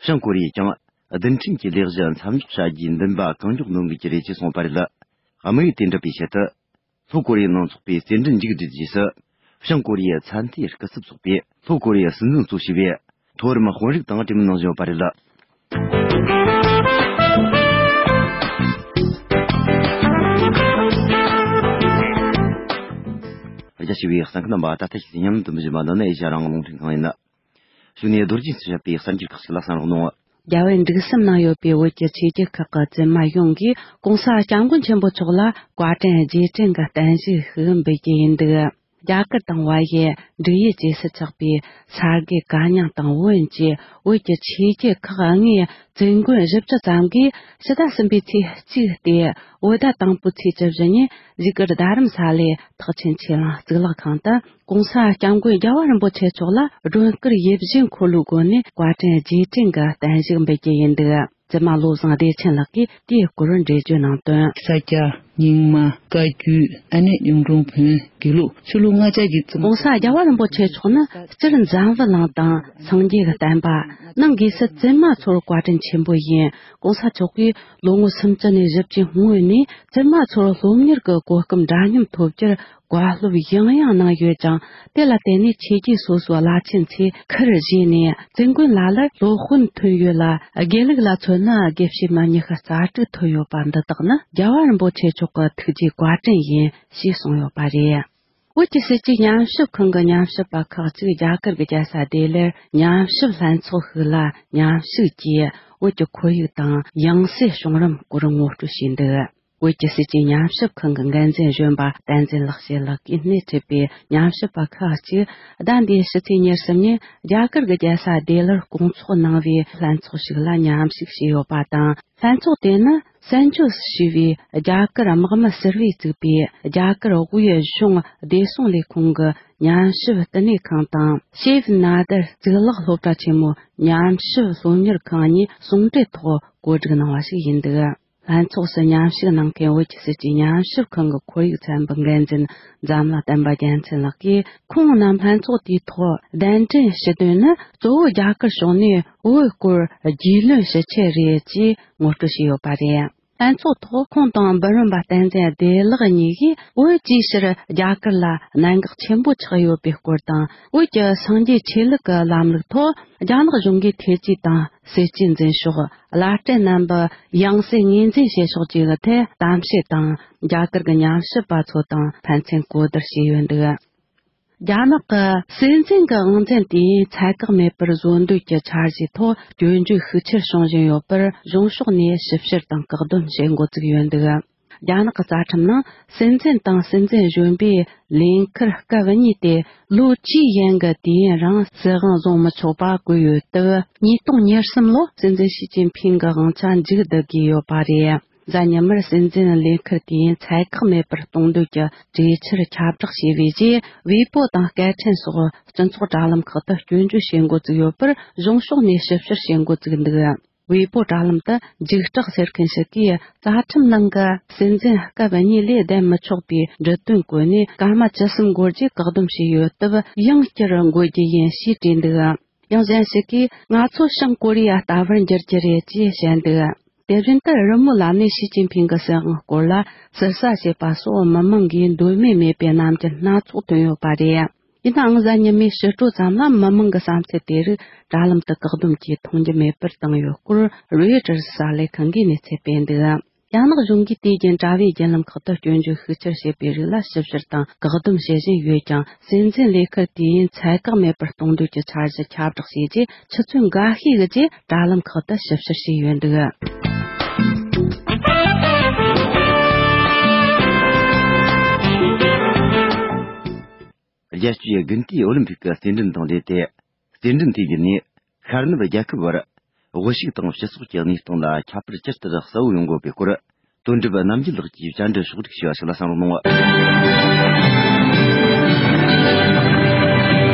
བྱང་ཀོ་རི་ཡས་ཀྱང་རྡུལ་ཕྲན་གྱི་ལས་གཞི་མཚམས་འཇོག་བྱ་རྒྱུའི་འདུན་པ་གང་མགྱོགས་འདོན་དགོས་ཀྱི་རེད་ཅེས་གསུངས་པ་རེད། དམིགས་ཡུལ་དེ་འགྲུབ་པའི་ཆེད་དུ། ལྷོ་ཀོ་རི་ཡའི་ནང་ཚོགས་པའི་རྩེད་འགྲན་མཇུག་བསྒྲིལ་རྗེས་སུ། བྱང་ཀོ་རི་ཡའི་ཚད་མཐོའི་སྐུ་ཚབ་ཚོགས་པས་ལྷོ་ཀོ་རི་ཡའི་སྲིད་འཛིན་གཙོ་བྱས་པའི་མཐོ་རིམ་དཔོན་རིགས་དང་གྲོས་མོལ་གནང་བཞིན་ཡོད་པ་རེད། རྒྱ་ཆེ་བའི་གསན་མཁན་རྣམ་པ། ད་ལྟ་ཞིག་སྙན་དུ་མི་བཞིན་པ་འདི་ནི་ཨེ་ཤ་ཡ་རང་དབང་རླུང་འཕྲིན་ཁང་ཡིན། གཞུག་ནས་རྡོ་རྗེ་སུ་བཤད་པའི་གསར་འགྱུར་ཁག་ཅིག་ལ་གསན་རོགས་གནང་། རྒྱལ་བའི་འབྲུག་གསུམ་ནང་ཡོད་པའི་བོད་ཀྱི་ཆོས་བརྒྱུད་ཁག་གི་བཙུན་མ་ཡོངས་ཀྱིས་༸གོང་ས་༸སྐྱབས་མགོན་ཆེན་པོ་མཆོག་ལ་བཀའ་དྲིན་རྗེས་དྲན་གྱི་བརྟན་བཞུགས་ཤིག་འབུལ་རྒྱུ་ཡིན་འདུག། རྒྱ་གར་དང་བལ་ཡུལ་འབྲུག་ཡུལ་བཅས་སུ་ཆགས་པའི་ས་དགེ་བཀའ་རྙིང་དང་བོན་གྱི་བོད་ཀྱི་ཆོས་བརྒྱུད་ཁག་ལྔའི་བཙུན་མགོན་བཞི་བཅུ་ཙམ་གྱིས་ཕྱི་ཟླ་གསུམ་པའི་ཚེས་གཅིག་སྟེ་བོད་ཟླ་དང་པོའི་ཚེས་བཅུ་བཞི་ཉིན་བཞུགས་སྒར་རྡ་རམ་ས་ལའི་ཐེག་ཆེན་ཆོས་གླིང་གཙུག་ལག་ཁང་དུ་༸གོང་ས་༸སྐྱབས་མགོན་རྒྱལ་བ་རིན་པོ་ཆེ་མཆོག་ལ་སྒྲོལ་དཀར་ཡིད་བཞིན་འཁོར་ལོའི་སྒོ་ནས་བཀའ་དྲིན་རྗེས་དྲན་གྱི་བརྟན་བཞུགས་འབུལ་རྒྱུ་ཡིན་འདུག། བཙུན་མ་བློ་བཟང་བདེ་ཆེན་ལགས་ཀྱིས་དེའི་སྐོར་འགྲེལ་བརྗོད་གནང་དོན། ས་སྐྱ། རྙིང་མ། བཀའ་བརྒྱུད། ཨ་ནེ་གཡུང་དྲུང་བོན། དགེ་ལུགས། ཆོས་ལུགས་ལྔ་ཆ་གི་བཙུན་མ། ༸གོང་ས་༸རྒྱལ་བ་རིན་པོ་ཆེ་མཆོག་ནི་སྤྱིར་འཛམ་བུ་གླིང་དང་སངས་རྒྱས་ཀྱི་བསྟན་པ། ནང་སྒོས་སུ་བཙུན་མ་ཚོར་བཀའ་དྲིན་ཆེན་པོ་ཡིན། ༸གོང་ས་མཆོག་གིས་ལོ་ངོ་སུམ་ཅུ་ནས་བཞི་བཅུའི་སྔོན་ནས་བཙུན་མ་ཚོར་སློབ་གཉེར་གྱི་གོ་སྐབས་འདྲ་མཉམ་ཐོབ་རྒྱུར་བཀའ་སློབ་ཡང་ཡང་གནང་ཡོད་ཅིང་། དེ་ལ་བརྟེན་ནས་ཆོས་བརྒྱུད་སོ་སོའི་བླ་ཆེན་ཚོས་ཁུར་བཞེས་ནས་བཙུན་མགོན་ལ་ལར་སློབ་དཔོན་ཐོན་ཡོད་ལ། དགེ་ལུགས་ལ་མཚོན་ན་དགེ་བཤེས་མི་ཉི་ཤུ་རྩ་དྲུག་ཐོན་ཡོད་པ་འདི་དག་ནི་རྒྱལ་བ་རིན་པོ་ཆེ་མཆོག་གི་ཐུགས་རྗེའི་བཀའ་དྲིན་ཡིན་ཞེས་གསུངས་ཡོད་པ་རེད། བོད་ཀྱི་སྲིད་ཇུས་ཉམས་ཞིབ་ཁང་གི་ཉམས་ཞིབ་པ་ཁག་ཅིག་རྒྱ་གར་གྱི་རྒྱལ་ས་ལྡི་ལིར་ཉམས་ཞིབ་ལྷན་ཚོགས་ཤིག་ལ་མཉམ་ཞུགས་ཀྱིས། བོད་ཀྱི་ཁོར་ཡུག་དང་ཡང་སྲིད་བྱུང་རིམ་སྐོར་ངོ་སྤྲོད་བྱས་འདུག་བོད་ཀྱི་སྲིད་ཇུས་ཉམས་ཞིབ་ཁང་གི་འགན་འཛིན་གཞོན་པ་བསྟན་འཛིན་ལེགས་བཤད་ལགས་ཀྱིས་སྣེ་ཁྲིད་པའི་ཉམས་ཞིབ་པ་ཁག་ཅིག་ཟླ་འདིའི་ཕྱི་ཚེས་ཉེར་གསུམ་ཉིན་རྒྱ་གར་གྱི་རྒྱལ་ས་ལྡི་ལིར་སྐོང་ཚོགས་གནང་བའི་ལྷན་ཚོགས་ཤིག་ལ་མཉམ་ཞུགས་བྱས་ཡོད་པ་དང་། ལྷན་ཚོགས་དེ་ནི་སན་ཇོས་ཞེས་པའི་རྒྱ་གར་དམག་མི་ཟུར་པས་བཙུགས་པའི་རྒྱ་གར་དབུས་གཞུང་བདེ་སྲུང་ལས་ཁུངས་ཀྱི་ཉམས་ཞིབ་བསྟི་གནས་ཁང་དང་ཤེབ་ནཱ་དར་གཙུག་ལག་སློབ་གྲྭ་ཆེན་མོའི་ཉམས་ཞིབ་སློབ་གཉེར་ཁང་གཉིས་ཟུང་འབྲེལ་ཐོག་གོ་སྒྲིག་གནང་བ་ཞིག་ཡིན་འདུག་ལྷན་ཚོགས་སུ་མཉམ་ཞུགས་གནང་མཁན་བོད་ཀྱི་སྲིད་ཇུས་ཉམས་ཞིབ་ཁང་གི་ཁོར་ཡུག་ཚན་པའི་འགན་འཛིན་འཛམ་ལྷ་བསྟན་པ་རྒྱལ་མཚན་ལགས་ཀྱིས། ཁོང་རྣམས་ལྷན་ཚོགས་དེའི་ཐོག་གདན་འདྲེན་ཞུ་དོན་ནི། གཙོ་བོ་རྒྱ་གར་ཕྱོགས་ནས་བོད་སྐོར་རྒྱུས་ལོན་ཞུ་ཆེད་རེད་ཅེས་ངོ་སྤྲོད་བྱས་ཡོད་པ་རེད། ལྷན་ཚོགས་ཐོག་ཁོང་དང་འབུམ་རམས་པ་བསྟན་འཛིན་བདེ་ལེགས་གཉིས་ཀྱིས། བོད་ཅིའི་ཕྱིར་རྒྱ་གར་ལ་གནད་འགག་ཆེན་པོ་ཆགས་ཡོད་པའི་སྐོར་དང་། བོད་ཀྱི་སངས་རྒྱས་ཆོས་ལུགས་ཀྱི་ལམ་ལུགས་ཐོག་རྒྱ་ནག་གཞུང་གིས་ཐེ་ཇུས་དང་སྲིད་ཇུས་འཛིན་ཕྱོགས། བླ་སྤྲུལ་རྣམ་པའི་ཡང་སྲིད་ངོས་འཛིན་བྱེད་ཕྱོགས་བཅས་ཀྱི་ཐད་གཏམ་བཤད་དང་། རྒྱ་གར་གྱི་ཉམས་ཞིབ་པ་ཚོ་དང་ཕན་ཚུན་གོ་བསྡུར་བྱས་ཡོད་འདུག་རྒྱ་ནག་གི་སྲིད་འཛིན་གྱི་དབང་འཛིན་དུས་ཡུན་ཚད་བཀག་མེད་པར་བཟོ་འདོད་ཀྱི་འཆར་གཞིའི་ཐོག་སྐྱོན་བརྗོད་ཤུགས་ཆེར་བྱུང་བཞིན་ཡོད་པར། གཞུང་ཕྱོགས་ནས་ཞིབ་བཤེར་དང་བཀག་སྡོམ་བྱེད་འགོ་བཙུགས་ཡོད་འདུག་རྒྱ་ནག་གི་རྩ་ཁྲིམས་ནང་སྲིད་འཛིན་དང་སྲིད་འཛིན་གཞོན་པའི་ལས་འཁུར་སྐབས་གཉིས་ཏེ་ལོ་བཅུའི་ཡན་གྱི་དུས་ཡུན་རིང་སྲིད་དབང་བཟུང་མི་ཆོག་པ་བཀོད་ཡོད་སྟབས། ཉིས་སྟོང་ཉེར་གསུམ་ལོར་སྲིད་འཛིན་ཞི་ཅིན་ཕིང་གི་དབང་ཆ་མཇུག་བསྡུ་དགོས་ཡོད་པ་རེད། གཟའ་ཉི་མར་སྲིད་འཛིན་ལས་འཁུར་དུས་ཡུན་ཚད་བཀག་མེད་པར་གཏོང་འདོད་ཀྱི་གྲོས་འཆར་ཁྱབ་བསྒྲགས་བྱས་པའི་རྗེས། ཝེ་པོ་དང་སྐད་འཕྲིན་སོགས་སྤྱི་ཚོགས་དྲ་ལམ་ཁག་ཏུ་སྐྱོན་བརྗོད་བྱེད་འགོ་བཙུགས་ཡོད་པར། གཞུང་ཕྱོགས་ནས་ཞིབ་བཤེར་བྱེད་འགོ་བཙུགས་འདུག་ཝེ་པོ་དྲ་ལམ་དུ་འཇིགས་སྐྲག་ཟེར་མཁན་ཞིག་གིས། རྩ་ཁྲིམས་ནང་གི་སྲིད་འཛིན་སྐབས་གཉིས་ལས་བསྡད་མི་ཆོག་པའི་འབྲུ་དོན་བཀོད་ནས། སྐར་མ་བཅུ་གསུམ་འགོར་རྗེས་བཀག་སྡོམ་བྱས་ཡོད་སྟབས། ཡང་བསྐྱར་འགོད་རྒྱུ་ཡིན་ཞེས་བྲིས་འདུག་ཡང་གཞན་ཞིག་གིས། ང་ཚོ་བྱང་ཀོ་རི་ཡ་ལྟ་བུར་འགྱུར་རྒྱུ་རེད་ཅེས་བཤད་འདུག་དེ་བཞིན་དུ་རི་མོ་ལ་ནི་ཞི་ཅིན་ཕིང་གི་སྲིད་དབང་སྐོར་ལ་ཟུར་ཟ་བྱས་པ་སོགས་མི་མང་གིས་འདོད་མོས་མེད་པའི་རྣམ་འགྱུར་སྣ་ཚོགས་བཏོན་ཡོད་པ་རེད། ཡིན་ནའང་། གཟའ་ཉི་མའི་ཕྱི་དྲོ་ཙམ་ལ་མི་མང་གི་བསམ་ཚུལ་དེ་རིགས་དྲ་ལམ་དུ་བཀག་སྡོམ་གྱིས་མཐོང་རྒྱུ་མེད་པར་བཏང་ཡོད་སྐོར། རོའི་ཊར་གསར་ལས་ཁང་གིས་གནས་ཚུལ་སྤེལ་འདུག་རྒྱ་ནག་གཞུང་གིས་དུས་རྒྱུན་དྲ་བའི་བརྒྱུད་ལམ་ཁག་ཏུ་སྐྱོན་བརྗོད་ཤུགས་ཆེར་བྱེད་པའི་རིགས་ལ་ཞིབ་བཤེར་དང་བཀག་སྡོམ་བྱེད་བཞིན་ཡོད་ཀྱང་། སྲིད་འཛིན་ལས་འཁུར་དུས་ཡུན་ཚད་བཀག་མེད་པར་གཏོང་འདོད་ཀྱི་འཆར་གཞི་ཁྱབ་བསྒྲགས་བྱས་རྗེས། ཆུ་ཚོད་འགའ་ཤས་ཀྱི་རྗེས་དྲ་ལམ་ཁག་ཏུ་ཞིབ་བཤེར་བྱས་ཡོད་འདུག་རྒྱལ་སྤྱིའི་དགུན་དུས་ཨོ་ལིམ་ཕིག་གི་རྩེད་འགྲན་དང་འབྲེལ་ཏེ། རྩེད་འགྲན་དེའི་བརྒྱུད་ནས་ཤར་ནུབ་རྒྱལ་ཁབ་བར་དབུལ་ཕྱུག་དང་སྤྱི་ཚོགས་ཀྱི་གནས་སྟངས་ལ་ཁྱད་པར་ཇི་ལྟར་གསལ་བོ་ཡོང་དགོས་པའི་སྐོར། དོན་གྲུབ་རྣམ་རྒྱལ་ལགས་ཀྱིས་བཅར་འདྲི་ཕྱོགས་སྒྲིག་བྱས་པ་ཞིག་ལ་གསན་རོགས་གནང་།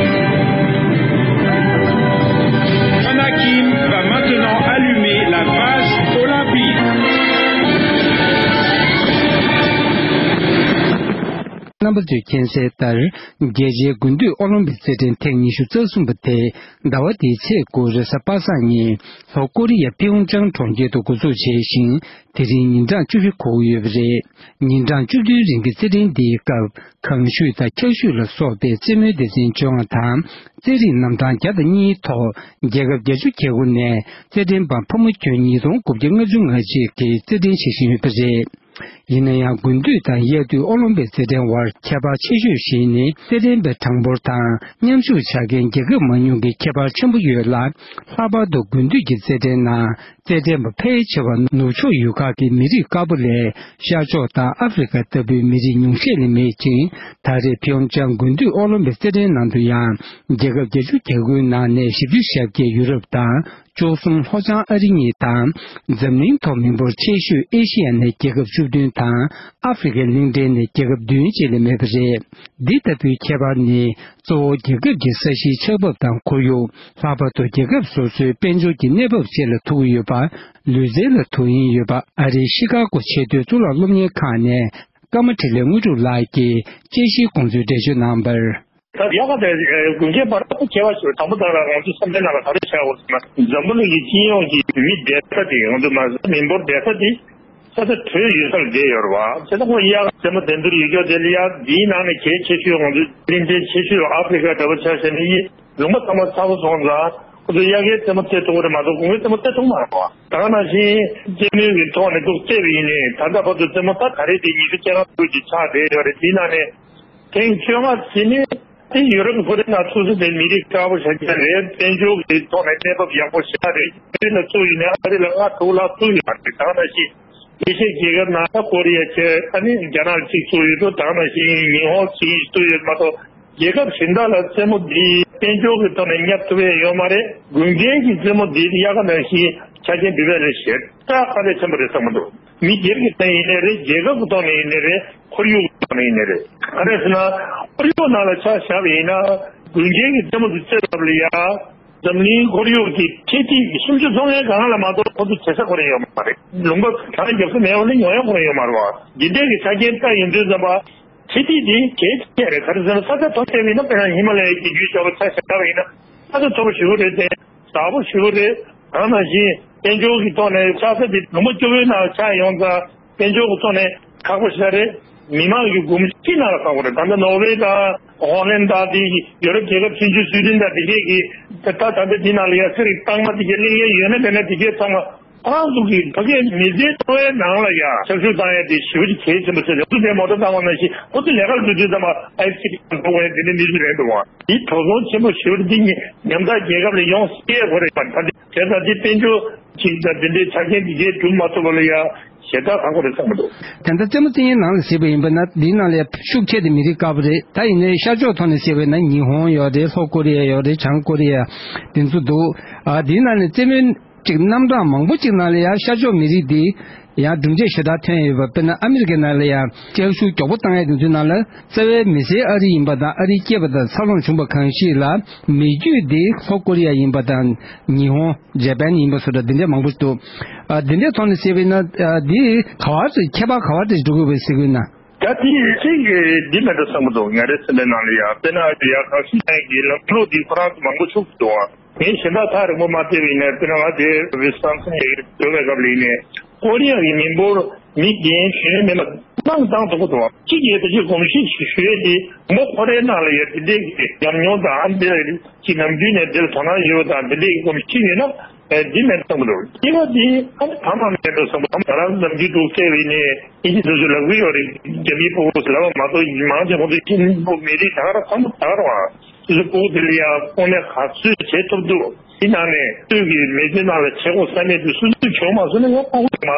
Panakim va maintenant allumer la base olympique. རྣམ་པ་ཚོས་མཁྱེན་གསལ་ལྟར། རྒྱལ་སྤྱིའི་དགུན་དུས་ཨོ་ལིམ་པིག་རྩེད་འགྲན་ཐེངས་ཉི་ཤུ་རྩ་གསུམ་པ་དེ་ཟླ་བ་འདིའི་ཚེས་དགུ་རེས་གཟའ་པ་སངས་ཉིན་ལྷོ་ཀོ་རི་ཡ་ཕིའུ་ཅང་གྲོང་ཁྱེར་དུ་འགོ་འཛུགས་བྱས་ཤིང་། དེ་རིང་ཉིན་གྲངས་བཅུ་བཞི་འཁོར་གྱི་ཡོད་པ་རེད། ཉིན་གྲངས་བཅུ་བདུན་རིང་གི་རྩེད་འགྲན་འདིའི་སྐབས་གངས་ཤུད་དང་འཁྱག་ཤུད་ལ་སོགས་པའི་རྩེད་མོའི་སྡེ་ཚན་བཅོ་ལྔ་དང་། རྩེད་རིགས་རྣམ་གྲངས་བརྒྱ་དང་གཉིས་ཐོག་རྒྱལ་ཁབ་བརྒྱད་ཅུ་གྱ་དགུ་ནས་རྩེད་འགྲན་པ་ཕོ་མོ་ཁྱོན་ཉིས་སྟོང་དགུ་བརྒྱ་ལྔ་བཅུ་ང་གཅིག་གིས་རྩེད་འགྲན་བྱེད་བཞིན་ཡོད་པ་རེད། ཡིན་ན་ཡང་། དགུན་དུས་དང་དབྱར་དུས་ཨོ་ལིམ་པིག་རྩེད་འགྲན་བར་ཁྱད་པར་ཆེ་ཤོས་ཤིག་ནི། རྩེད་འགྲན་པའི་གྲངས་འབོར་དང་མཉམ་ཞུགས་བྱ་མཁན་རྒྱལ་ཁབ་མང་ཉུང་གི་ཁྱད་པར་ཆེན་པོ་ཡོད་ལ། ལྷག་པར་དུ་དགུན་དུས་ཀྱི་རྩེད་འགྲན་ནང་རྩེད་འགྲན་པ་ཕལ་ཆེ་བ་ནུབ་ཕྱོགས་ཡུལ་ཁག་གི་མི་རིགས་དཀར་པོ་ལས། ཤར་ཕྱོགས་དང་ཨ་ཧྥེ་རི་ཁ་ལྟ་བུའི་མི་རིགས་ཉུང་ཤས་ལས་མེད་ཅིང་། ད་རེས་ཕིའུ་ཅང་དགུན་དུས་ཨོ་ལིམ་པིག་རྩེད་འགྲན་ནང་དུ་ཡང་། རྒྱལ་ཁབ་བརྒྱད་ཅུ་གྱ་དགུའི་ནང་ནས་བཞི་བཅུ་ཞེ་བརྒྱད་ཡུ་རོབ་དང་། བཅུ་གསུམ་ལྷོ་བྱང་ཨ་རི་གཉིས་དང་། འཛམ་གླིང་ཐོག་མི་འབོར་ཆེ་ཤོས་ཨེ་ཤི་ཡ་ནས་རྒྱལ་ཁབ་བཅུ་བདུན་དང་། ཨ་ཧྥེ་རི་ཁའི་གླིང་ཕྲན་ནས་རྒྱལ་ཁབ་བདུན་བཅས་ལས་མེད་པ་རེད། འདི་ལྟ་བུའི་ཁྱད་པར་ནི། གཙོ་བོ་རྒྱལ་ཁབ་ཀྱི་ས་གཞིའི་ཆགས་བབ་དང་ཁོར་ཡུག་ལྷག་པར་དུ་རྒྱལ་ཁབ་སོ་སོའི་དཔལ་འབྱོར་གྱི་གནས་བབ་བཅས་ལ་ཐུག་ཡོད་པ། ལུས་རྩལ་ལ་དོ་དབྱིངས་ཡོད་པ། ཨ་རིའི་ཤི་ཀ་གོ་ཆེས་མཐོའི་གཙུག་ལག་སློབ་གཉེར་ཁང་ནས། ཀརྨ་འཕྲིན་ལས་དངོས་གྲུབ་ལགས་ཀྱིས་དཔྱད་གཞིའི་དགོངས་ཚུལ་འགྲེལ་བརྗོད་གནང་བར། ད་ཡག་ག་དེ་དགུན་ཁའི་བར་དུ་ཁྱད་པར་ཞིག་དང་པོ་དག་ལ་ང་ཚོ་སེམས་ཁྲལ་ནང་ལ་ག་རེ་བྱ་དགོས་ཟེར་ན། འཛམ་བུ་གླིང་གི་སྤྱི་ཡོངས་ཀྱི་མི་བསྡད་ས་དེ། ང་ཚོ་མ་མི་འབོར་བསྡད་ས་དེ་ས་ཆ་དོད་ཡོད་སར་བསྡད་ཡོད་རེད་བ། དེ་ལྟ་ཁོ་གཡག་རྩེད་མོ་འགྲན་བསྡུར་ཡོད་ཀྱོག་དེ་ལ་ཡ་འདིའི་ནང་ནས་གལ་ཆེ་ཤོས་ང་ཚོ་གླིང་ཕྲན་ཆེ་ཤོས་ཨ་ཧྥེ་རི་ཁ་འདྲ་པོ་ཆ་བཞག་ན་ཡི་ལུང་པ་ཚང་མ་ཚ་པོ་སོང་ཙང་ཁོ་ཚོ་གཡག་གི་རྩེད་མོ་རྩེ་ཐུབ་ཀྱི་རེད་མ་གཏོགས་གུང་གི་རྩེད་མོ་རྩེ་ཐུབ་མ་རེད་བ། ད་ག་ནང་བཞིན་རྩེད་མོའི་གི་ཐོག་ནས་འདུག་རྩེ་བ་ཡིན་ནའི་ད་ལྟ་བར་དུ་རྩེད་མོ་ད་ད་རེས་དེ་ཉི་ཤུ་རྩ་ལྔ་ཙམ་ཅིག་ཆགས་བསྡད་ཡོད་རེད། དེའི་ནང་ནས། ཐེངས་བཅོ་ལྔ་ཟིན་ནས་དེ་ཡུ་རོབ་ཁོ་རེ་ན་ཚུགས་སུ་དེ་མི་རིགས་དཀར་པོ་ཤ་རྒྱག་རེད། དཔལ་འབྱོར་གྱི་ཐོག་ནས་གནས་བབ་ཡག་པོ་ཤ་རེད། ཨ་རི་ལ་ཚུགས་ཡིན་ན་ཨ་རི་ལ་ང་ཐུག་ལ་ཚུགས་ཡོད་མ་རེད། ད་ནང་བཞིན་ཨེ་ཤི་ཡའི་རྒྱལ་ཁབ་ནང་ད་ཀོ་རི་ཡ་བྱས་ཨ་ནི་རྒྱ་ནག་གཅིག་ཚུགས་ཡོད་འགྲོ། ད་ནང་བཞིན་ཉི་ཧོང་གཅིག་ཚུགས་ཡོད་མ་གཏོགས་རྒྱལ་ཁབ་གཞན་དག་ལ་རྩེད་མོ་འདི་དཔལ་འབྱོར་གྱི་ཐོག་ནས་བསྙབ་ཐུབ་ཡ་ཡོད་མ་རེད། དགུན་ཁའི་གི་རྩེད་མོ་འདི་དབྱར་ཁ་ནང་བཞིན་ཆ་རྐྱེན་འདི་བས་ལས་ཞེ་དྲག་ཁ་གཏད་ཆེན་པོ་རེད་བསམ་གྱི་འདུག་མི་སྒེར་གྱི་ཐོག་ནས་ཡིན་ནའི་རེད། རྒྱལ་ཁབ་ཀྱི་ཐོག་ནས་ཡིན་ནའི་རེད། ཁོར་ཡུག་གི་ཐོག་ནས་ཡིན་ནའི་རེད། ག་རེ་ཟེར་ན་ཁོར་ཡུག་ནང་ལ་ཆ་བཞག་པ་ཡིན་ན་དགུན་ཁའི་གི་རྩེད་མོ་དེ་རྩེ་ཐབས་ལ་ཡ་འཛམ་གླིང་ཁོར་ཡུག་གི་ཁྲལ་ཐིག་གི་སུམ་ཅུ་སོ་ལྔའི་སྒང་ལ་མ་གཏོགས་ཁོ་ཚོ་བྱེད་ས་ཁོ་རེ་ཡོད་མ་རེད། ལུང་པ་གང་རྒྱབ་ས་མེད་པ་ལ་ཉོ་ཡ་ཁོ་རེ་ཡོད་མ་རེད་བ། འདི་འདྲའི་གི་ཆ་རྐྱེན་ལྟ་ཡིན་དུས་ཙམ་པ་ཁྲལ་ཐིག་འདི་གལ་ཆེ་རེད། ག་རེ་ཟེར་ན་ས་ཆ་མཐོ་ཤོས་ཡིན་ན་དཔེར་ན་ཧི་མ་ལ་ཡའི་རྒྱུད་ཆ་བ་ཆ་བཞག་པ་ཡིན་ན་ས་ཆ་མཐོ་པོ་ཞེ་པོ་རེད་དེ། བདག་པོ་ཞུ་གི་རེད། ད་ནང་བཞིན་དཔལ་འབྱོར་གྱི་ཐོག་ནས་ཆགས་ས་དེ་ལུང་པ་སྐྱོ་བོའི་ནང་ཆགས་ཡོང་ཙང་དཔལ་འབྱོར་གྱི་ཐོག་ནས་ཁག་པོ་ཞིག་རེད། མི་མང་གི་དགོངས་གཞི་ནང་ལ་ཁག་པོ་རེད། ད་ལྟ་ནོར་ཝེ་དང་ཧོ་ལན་དང་དེ་ཡོ་རོབ་རྒྱལ་ཁབ་ཆུང་ཆུང་སུའི་ཌེན་དང་དེ་གས་ཀྱི་ད་ད་ལྟ་དེ་ནང་ལ་ཡ་ཚེ་རིང་གཏའ་མ་དེ་གས་གླེང་ཡས་ཡོད་ན་མེད་ན་དེ་གས་ཚང་མ་ཁོ་རང་ཚོ་གི་ཕ་གིའི་མི་ཚེའི་འཚོ་བའི་ནང་ལ་ཡ་ཁྱབ་ཤུགས་བཏང་ཡས་དེ་ཞེ་པོ་ཅིག་གལ་ཆེན་པོ་ཆགས་ཡོད། ཚུར་དེ་མོ་ཊ་བཏང་བ་ནང་བཞིན་ཁོ་ཚོ་ལས་ཀར་འགྲོ་དུས་ཙམ་པ་ཨའི་སི་ཁང་འགྲོ་བའི་དེ་འདྲའི་མི་ཚོ་རེད་འདུག་བ། དེ་དོ་དགོང་ཆེན་པོ་ཞེ་པོ་འདི་ཉམ་ཐག་རྒྱལ་ཁབ་ལ་ཡོང་སྲིད་ཡས་ཁོ་རེ་ད་དེ་དེ་ད་དེ་དཔལ་འབྱོར་གཅིག་དང་དེ་འདྲའི་ཆ་རྐྱེན་དེ་གས་སྒྲུབ་མ་ཐུབ་པ་ལ་ཡ་ཞེ་དྲག་ཁག་པོ་རེད་བསམ་གྱི་འདུག་དེ་ལྟར་རྩེད་མོ་རྩེ་མཁན་ནང་ལ་གཟིགས་པ་ཡིན་པ་ན་འདིའི་ནང་ལ་ཡ་ཤུགས་ཆེ་དེ་མི་རིགས་དཀར་པོ་རེད། ད་ཡིན་ནའི་ཤར་ཕྱོགས་ཐོག་ནས་བཤད་པ་ཡིན་ན་ཉི་ཧོང་ཡོད་རེད། ལྷོ་ཀོ་རི་ཡ་ཡོད་རེད། བྱང་ཀོ་རི་ཡ་དེ་ཚོ་འདུག་ཨ་འདིའི་ནང་ནས་རྩེད་མོའི་ཅིག་རྣམ་གྲངས་མང་པོ་ཅིག་ནང་ལ་ཡང་ཤར་ཕྱོགས་མི་རིགས་འདི་ཡང་གྲུབ་འབྲས་ཞེ་དྲག་ཐོན་ཡོད་པ། དཔེར་ན་ཨ་མི་རི་ཀའི་ནང་ལ་ཡང་སྐྱབས་ཞུ་མགྱོགས་པོ་བཏང་ཡས་དེ་ཚོའི་ནང་ལ་རྩ་བའི་མི་སེར་ཨ་རི་ཡིན་པ་དང་ཨ་རིའི་སྐྱེས་པ་དང་འཚར་ལོངས་བྱུང་པ་གང་ཞིག་ལ་མི་རྒྱུད་འདི་ལྷོ་ཀོ་རི་ཡ་ཡིན་པ་དང་ཉི་ཧོང་ཇེ་པན་ཡིན་པ་སོགས་འདི་འདྲ་མང་པོ་འདུག་ཨ་འདི་འདྲའི་ཐོག་ནས་བཤད་པ་ཡིན་ན་ཨ་འདི་ག་བ་ཁྱད་པར་ག་བ་འདྲ་འགྲོ་དགོས་པའི་ཟེར་དགོས་ན། ད་དེ་གཅིག་གི་འདི་མེད་འགྲོ་བསམ་གྱི་འདུག་ང་རའི་སེམས་པའི་ནང་ལ་ཡ་དཔེར་ན་ཡ་གང་ཞིག་ཡང་གི་ལམ་ལུགས་འདི་ཁོ་རང་ཚོ་མང་པོ་ཤུགས་འདུག་ཨ། ངས་གཞན་དག་ཐག་རིང་པོ་མ་བལྟས་པ་ཡིན་ནའི་དཔེར་ན་ང་དེ་ཝི་སི་ཀོན་སིན་ཡི་སྡོད་པའི་སྐབས་ལ་ཡིན་ནའི་ཀོ་རི་ཡ་གི་མི་འབོར་མི་རྒན་གཞོན་མེད་པ་དྭངས་དྭངས་དོག་པོ་འདུག་གཅིག་ཡོད་ད་ཅིག་གོམས་གཤིས་ཤིག་ཞུ་ཡས་དེ་མོ་ཁོ་རའི་ནང་ལ་ཡོད་དེ་འདྲས་ཀྱི་ཉམས་མྱོང་དང་ཨ་འདི་ལ་ཅིག་ནམ་རྒྱུན་ནས་འདིར་དོ་སྣང་ཡོད་པ་དང་འདི་འདྲས་ཀྱི་གོམས་གཤིས་ཡོད་ན་འདི་མེད་བསམ་གི་འདུག་གཉིས་པ་དེ་ཨ་ནི་ཐ་མ་མེད་འགྲོ་བསམ་གི་འདུག་ང་རང་ནམ་རྒྱུན་འདུག་བལྟས་པ་ཡིན་ནའི་ཨིན་ཇི་དེ་ཚོ་ལབ་གི་ཡོད་རེད། རྒྱ་མིའི་སྤུ་གུ་ལབ་པ་མ་གཏོགས་མང་ཆེ་ཁོང་ཚོ་ཧིན་དུ་མི་རིགས་ད་ག་རང་ཚང་མ་ད་ག་རང་བ། སོ་སོའི་སྤུ་གུ་དེ་ལ་ཡང་དངོས་གནས་ག་ཚོད་བྱེད་ཐུབ་འདུག་དེ་ནང་ནས་སོས་ཀྱི་མི་ཚེ་ནང་ལ་བྱེད་དགོས་ས་གནས་དེ་སོ་སོས་བྱུང་མ་སོང་ན་ཡང་སྤུ་གུ་དེ་མ་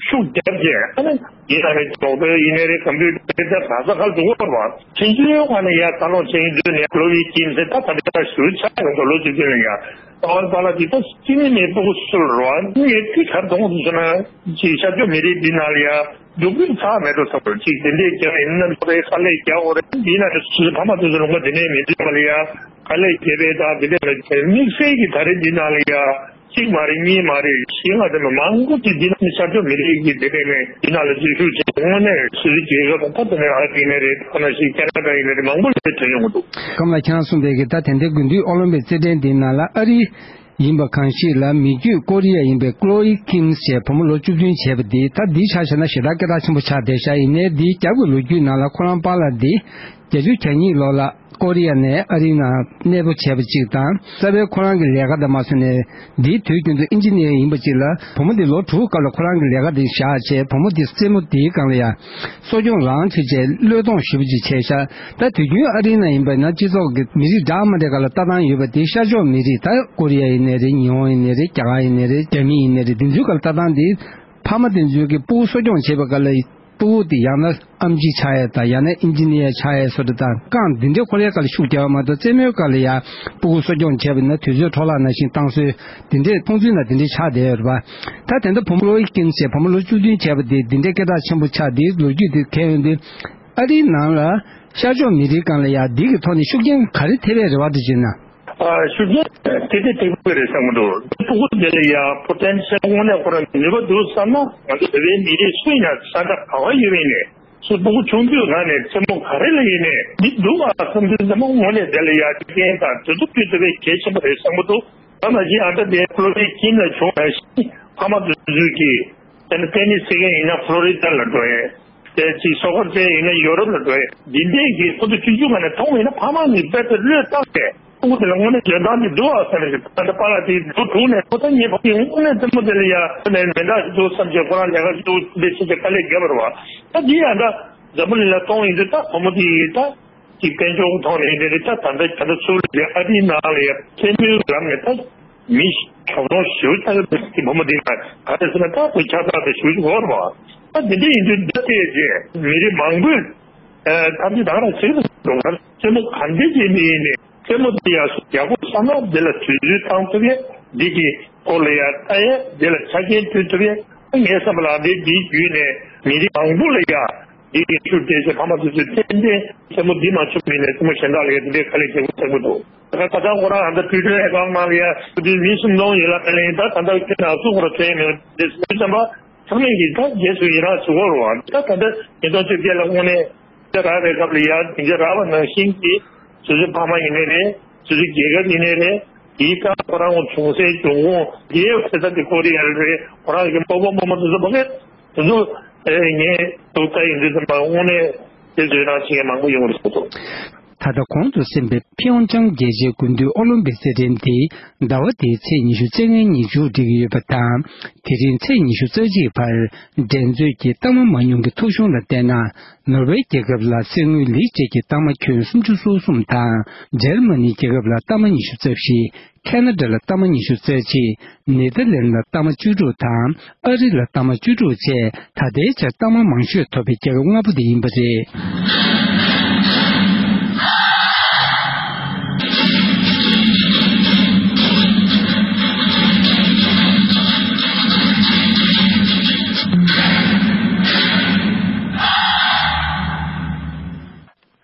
ཤུགས་རྒྱབ་བྱས་ཨ་ནི་ཡིན་ན་རེད། ཌོག་ཊར་ཡིན་ནའི་རེད། ཀམ་པུ་ཊར་རེད། ད་ག་ས་ག་ལ་འགྲོ་དགོས་པ་ཕན་ཚུན་ཡོད་ག་ནས་ཡང་ད་ལོ་བྱེད་ཡིན་དུས་ནས་ལོ་བའི་དཀྱིལ་ཚེ་ད་ད་ལྟ་ཞུ་ཆ་ཡོང་འགྲོ་ལོ་གཅིག་དུས་ལ་ཡང་ད་བར་པ་ལ་དེ་ད་སྤྱི་མི་མེད་སྤུ་གུ་སུ་ལ་རོ་ཨ་ནི་ངས་དེ་གར་གཏོང་དགོས་སོང་ན་ཅིག་ཤར་ཕྱོགས་མི་རིགས་འདི་ནང་ལ་ཡང་། སྡུག་སྦྱོང་ཚ་མེད་དུ་སོང་བར་ཅིག་དེ་འདྲས་རྒྱག་ཡིན་ན་ཁོ་རའི་དཀའ་ལས་རྒྱག་འོ་རེད། འདི་ན་ནི་སུ་ཕ་མ་དེ་ཚོ་ལུང་པ་དེ་ནས་མི་འདུག་པ་ལ་ཡ་དཀའ་ལས་རྒྱབ་པའི་དང་དེ་འདྲས་ལ་དམིགས་བསལ་གྱི་ད་རེས་འདི་ནང་ལ་ཡ་གཅིག་མ་རེད་གཉིས་མ་རེད་བཞི་ལྔ་དེ་མ་མང་པོ་ཅིག་འདི་ནང་ནི་ཤར་ཕྱོགས་མི་རིགས་ཀྱི་དེ་འདྲས་ནས་འདི་ནང་ལ་འཛུལ་ཞུགས་བྱས་དངོས་གནས་སུད་སི་རྒྱལ་ཁབ་དང་ད་དེ་ནས་ཨ་རི་ཡིན་ནའི་རེད། ཐ་ན་ཞིག་ཁེ་ན་ཌ་ཡིན་ནའི་རེད། མང་པོ་ལ་ཐོན་ཡོང་གི་འདུག་སྐམ་ལགས་ཁྱེད་རང་གསུངས་པའི་གི་ད་དེ་འདྲའི་དགུན་དུས་ཨོ་ལིམ་པིག་རྩེད་འགྲན་འདིའི་ནང་ལ་ཨ་རི་ཡིན་པ་གང་ཞིག་ལ་མི་རྒྱུད་ཀོ་རི་ཡ་ཡིན་པའི་ཀློ་ཨི་ཀིམ་ཞེས་བུ་མོ་ལོ་བཅུ་བདུན་བྱས་པ་འདི་ད་འདིའི་ཆ་བཞག་ན་ཞེ་དྲག་སྐད་གྲགས་ཆེན་པོ་ཆགས་བསྡད་ཤག་ཡིན་ནའི་འདིའི་རྒྱབ་ཀྱི་ལོ་རྒྱུས་ནང་ལ་ཁོ་རང་པཱ་ལགས་འདི་བརྒྱད་ཅུ་གྱ་གཉིས་ལོ་ལ་ཀོ་རི་ཡ་ནས་ཨ་རིའི་ནང་གནས་སྤོ་བྱས་པ་གཅིག་དང་རྩ་བའི་ཁོ་རང་གི་ལས་ཀ་དང་མ་སོན་ནས་འདིའི་དུས་རྒྱུན་དུ་ཨིན་ཇི་ནི་ཡར་ཡིན་པ་གཅིག་ལ་བུ་མོ་འདི་ལོ་དྲུག་སྐབས་ལ་ཁོ་རང་གི་ལས་ཀ་འདི་བཞག་བྱས་བུ་མོ་འདི་རྩེད་མོ་འདིའི་སྒང་ལ་ཡ། གསོ་སྐྱོང་རང་བྱེད་བྱས་བློས་གཏོང་ཞེ་པོ་ཅིག་བྱས་ཤག་ད་དུས་རྒྱུན་ཨ་རིའི་ནང་ཡིན་པ་ན་སྤྱི་ཚོགས་ཀྱི་མི་རིགས་འདྲ་མི་འདྲ་སྒང་ལ་ལྟ་སྟངས་ཡོད་པ་དེ་ཤར་ཕྱོགས་མི་རིགས་ད་ཀོ་རི་ཡ་ཡིན་ནའི་རེད། ཉི་ཧོང་ཡིན་ནའི་རེད། རྒྱ་གར་ཡིན་ནའི་རེད། རྒྱ་མི་ཡིན་ནའི་རེད། འདི་ཚོའི་སྒང་ལ་ལྟ་སྟངས་དེ་ཕ་མ་དེ་ཚོའི་གི་སྤུ་གུ་གསོ་སྐྱོང་བྱེད་པའི་སྒང་ལ་སྤུ་གུ་དེ་ཡང་ན་ཨེམ་ཆི་ཆགས་ཡས་དང་ཡང་ན་ཨིན་ཇི་ནི་ཡར་ཆགས་ཡས་བཟོ་འདྲ་དང་རྐང་འདི་འདྲའི་ཁོ་རའི་སྒང་ལ་ཤུགས་རྒྱག་པ་མ་གཏོགས་རྩེད་མོའི་སྒང་ལ་ཡ་སྤུ་གུ་གསོ་སྐྱོང་བྱས་པ་ཡིན་ན་དུས་ཚོད་འཕྲོ་བརླག་ནང་བཞིན་བཏང་སྲོལ་དེ་འདྲས་མཐོང་ཚུལ་ན་དེ་འདྲས་ཆགས་བསྡད་ཡོད་རེད་པ། ད་དེ་འདྲ་བུ་མོ་ལོ་ཡི་ཀིན་ཞེས་བུ་མོ་ལོ་བཅུ་བདུན་བྱས་པ་དེ་འདི་འདྲའི་སྐད་གྲགས་ཆེན་པོ་ཆགས་དེའི་ལོ་རྒྱུས་དེ་གལ་ཡོང་དུས་ཨ་རིའི་ནང་ལ་ཤར་ཕྱོགས་མི་རིགས་སྒང་ལ་ཡ་འདི་གི་ཐོག་ནས་ཤུགས་རྐྱེན་ག་རེ་ཐེབས་པའི་རེ་བ་དེ་བྱས་ན། ཨ་ཤུགས་རྐྱེན་དེ་དེ་ཐེབས་ཀྱི་རེད་བསམ་གྱི་འདུག་སྤུ་གུ་དེ་ལ་ཡ་པོ་ཊེན་ཤལ་དངོས་གནས་ཁོ་རང་ནུས་པ་འདུག་བསམ་ན་ང་ཚོ་བོད་པའི་མི་རིགས་སུ་ཡིན་ན་ས་ཆ་ག་བ་ཡོད་པ་ཡིན་ནའི་སུ་སྤུ་གུ་ཆུང་དུས་ནང་ནས་རྩེད་མོ་ག་རེ་ལ་ཡིན་ནའི་འདི་འདུག་ཨ་བསམ་དུས་ཙམ་པ་དངོས་གནས་དེ་ལ་ཡ་ཤུགས་རྐྱེན་དང་དུས་ཚོད་སྤྲོད་ཐུབ་པའི་གལ་ཆེན་པོ་རེད་བསམ་གྱི་འདུག་ད་ནང་བཞིན་ཨ་ད་དེ་ཀློ་ཝེ་ཀིན་ལ་བྱུང་ནང་བཞིན་ཕ་མ་དེ་ཚོས་ཀྱིས་དེ་ནི་ཏེ་ནིས་རྩེ་མཁན་ཡིན་ན་ཕློ་རི་ཌ་ལ་འགྲོ་ཡས། དེ་ཅིག་སོ་ཀར་རྩེ་ཡིན་ན་ཡོ་རོབ་ལ་འགྲོ་ཡས། འདི་འདྲས་ཀྱི་ཁོ་ཚོ་ཆུང་ཆུང་ངང་ནས་མཐོང་བ་ཡིན་ན་ཕ་མ་གིས་དཔེ་དེ་བློས་བཏང་སྟེ་ཁོ་ཚོ་ལ་དངོས་གནས་འཇོན་ཐང་དེ་འདུག་ཨ་བསམ་རེད། ད་ལྟ་པཱ་ལགས་དེ་ལོ་དྲུག་ནས་ཁོ་ཚོ་ངའི་ཕ་གིས་དངོས་གནས་རྩེད་མོ་དེ་ལ་ཡ་ཁོ་ནས་མི་འདྲ་ཞིག་འདུག་བསམ་བྱས་ཁོ་རང་ལས་ཀ་ཞིག་འདུག་འདི་བྱེད་ཀྱི་དཀའ་ལས་བརྒྱབ་པ་རེད་བ། ད་འདི་ཡང་ད་འཛམ་བུ་གླིང་ལ་གཏོང་ཡིན་དུས་ད་བུ་མོ་དེ་ཡིས་ད། ཅིག་དཔལ་འབྱོར་ཐོག་ནས་ཡིན་ནའི་རེད། ད་ད་ལྟ་རྒྱ་ནག་ཚུར་ལ་ཨ་རིའི་ནང་ལ་ཡ་མཚན་མོའི་ལམ་ནས་ད་མི་གྲོགས་ཆུང་ཞེ་པོ་ཆགས་ཀྱི་འདུག་དེ་བུ་མོ་འདི་ལ་ག་རེ་ཟེར་ན་ད་བུ་ཁྱབ་བསྒྲགས་དེ་ཞེ་པོ་ཅིག་འོར་བ། ད་དེ་འདྲ་ཡིན་དུས་འདི་ལྟས་རྗེས་མི་རིགས་མང་པོས་ཐམས་ཅད་ད་ག་རང་བྱེད་ཀྱི་འདུག་མཚན་མོ་ག་འདྲ་ཅིག་ནས་ཡིན་ནའི་མཚན་མོ་དེ་ཡག་སོ་ཡག་པོ་བསམ་ན་འདི་ལ་དུས་ཚོད་བཏང་ཐུབ་ཡས། འདི་གི་སྐོར་ལ་ཡ་ལྟ་ཡས། འདི་ལ་ཆ་རྐྱེན་བསྐྲུན་ཐུབ་ཡས། ངའི་བསམ་པ་ལ་འདི་འདིའི་བརྒྱུད་ནས་མི་རིགས་མང་པོ་ལ་ཡ་འདི་གི་ཤུགས་རྒྱས་བྱས་ཕ་མ་དེ་ཚོས་ཏན་ཏན་མཚན་མོ་འདི་མ་བྱུང་མིན་ནས་མཚན་མོ་གཞན་དག་ལ་ཡ་དེ་འདྲའི་དཀའ་ལས་རྒྱག་དགོས་ཚོད་མི་འདུག་ད་ཁ་སང་ཁོ་རང་ཨ་ད་ཊུའི་ཊར་ཨེ་ཀའུན་ཊི་ནང་ལ་ཡ་དུས་མི་སུམ་སྟོང་ཡིན་ལ་ཨ་ལན་ད་ད་ལྟ་ཁྱོད་རང་ཚོ་ཁོ་ར་ཐོན་ཡས་མེད་འདི་སུ་བསམ་པ། ཚང་མས་ཀྱིས་ད་རྗེས་སུ་ཡི་རང་བྱེད་དགོས་རེད་བ། ད་ད་ལྟ་ཉིས་སྟོང་བཅོ་བརྒྱད་ལ་དངོས་གནས་ད་རག་པའི་སྐབས་ལ་ཡ་དེ་འདྲ་རག་པ་ནང་བཞིན་གྱི་སོ་སོའི་ཕ་མ་ཡིན་ནའི་རེད། སོ་སོའི་རྒྱལ་ཁབ་ཡིན་ནའི་རེད། དེའི་སྐབས་ཁོ་རང་ངོ་བྱུང་སའི་འབྱུང་ཁུངས་དེའི་ཚེ་ཐབས་ཀྱི་ཀོ་རི་ཡ་རེད། ཁོ་རང་གི་སྤོ་བོ་སྤོ་མོ་དེ་ཚོ་ཕ་གི་དེ་ཚོ་ངས་ཐུགས་ལྟ་ཡིན་དུས་ཙམ་པ་དངོས་གནས་དེ་ཚོའི་རང་བྱེད་མཁན་མང་པོ་ཡོང་གི་རེད་འདུག་ད་ལྟ་གོང་དུ་གསན་པའི་ཕིའོ་ཅང་རྒྱལ་སྤྱིའི་དགུན་དུས་ཨོ་ལིམ་པིག་རྩེད་འགྲན་དེ་ཟླ་བ་འདིའི་ཚེས་ཉི་ཤུ་རྩ་ལྔའི་ཉིན་མཇུག་སྒྲིལ་གྱི་ཡོད་པ་དང་། དེ་རིང་ཚེས་ཉི་ཤུ་རྩ་གཅིག་བར་འགྲན་རྩོད་ཀྱི་གཏའ་མ་མ་ཉུང་གི་ཐོ་གཞུང་ལ་བལྟས་ན། ནོར་ཝེ་རྒྱལ་ཁབ་ལ་རྩེད་དངུལ་ལིག་གཅིག་གི་གཏའ་མ་ཁྱོན་སུམ་ཅུ་སོ་གསུམ་དང་། འཇར་མ་ནི་རྒྱལ་ཁབ་ལ་གཏའ་མ་ཉི་ཤུ་རྩ་བཞི། ཁེ་ན་ཌ་ལ་གཏའ་མ་ཉི་ཤུ་རྩ་གཅིག། ནེ་ཐར་ལན་ལ་གཏའ་མ་བཅུ་དྲུག་དང་ཨ་རི་ལ་གཏའ་མ་བཅུ་དྲུག་བཅས་ད་ལྟའི་ཆར་གཏའ་མ་མང་ཤོས་ཐོབ་པའི་རྒྱལ་ཁབ་ལྔ་པོ་དེ་ཡིན་པ་རེད།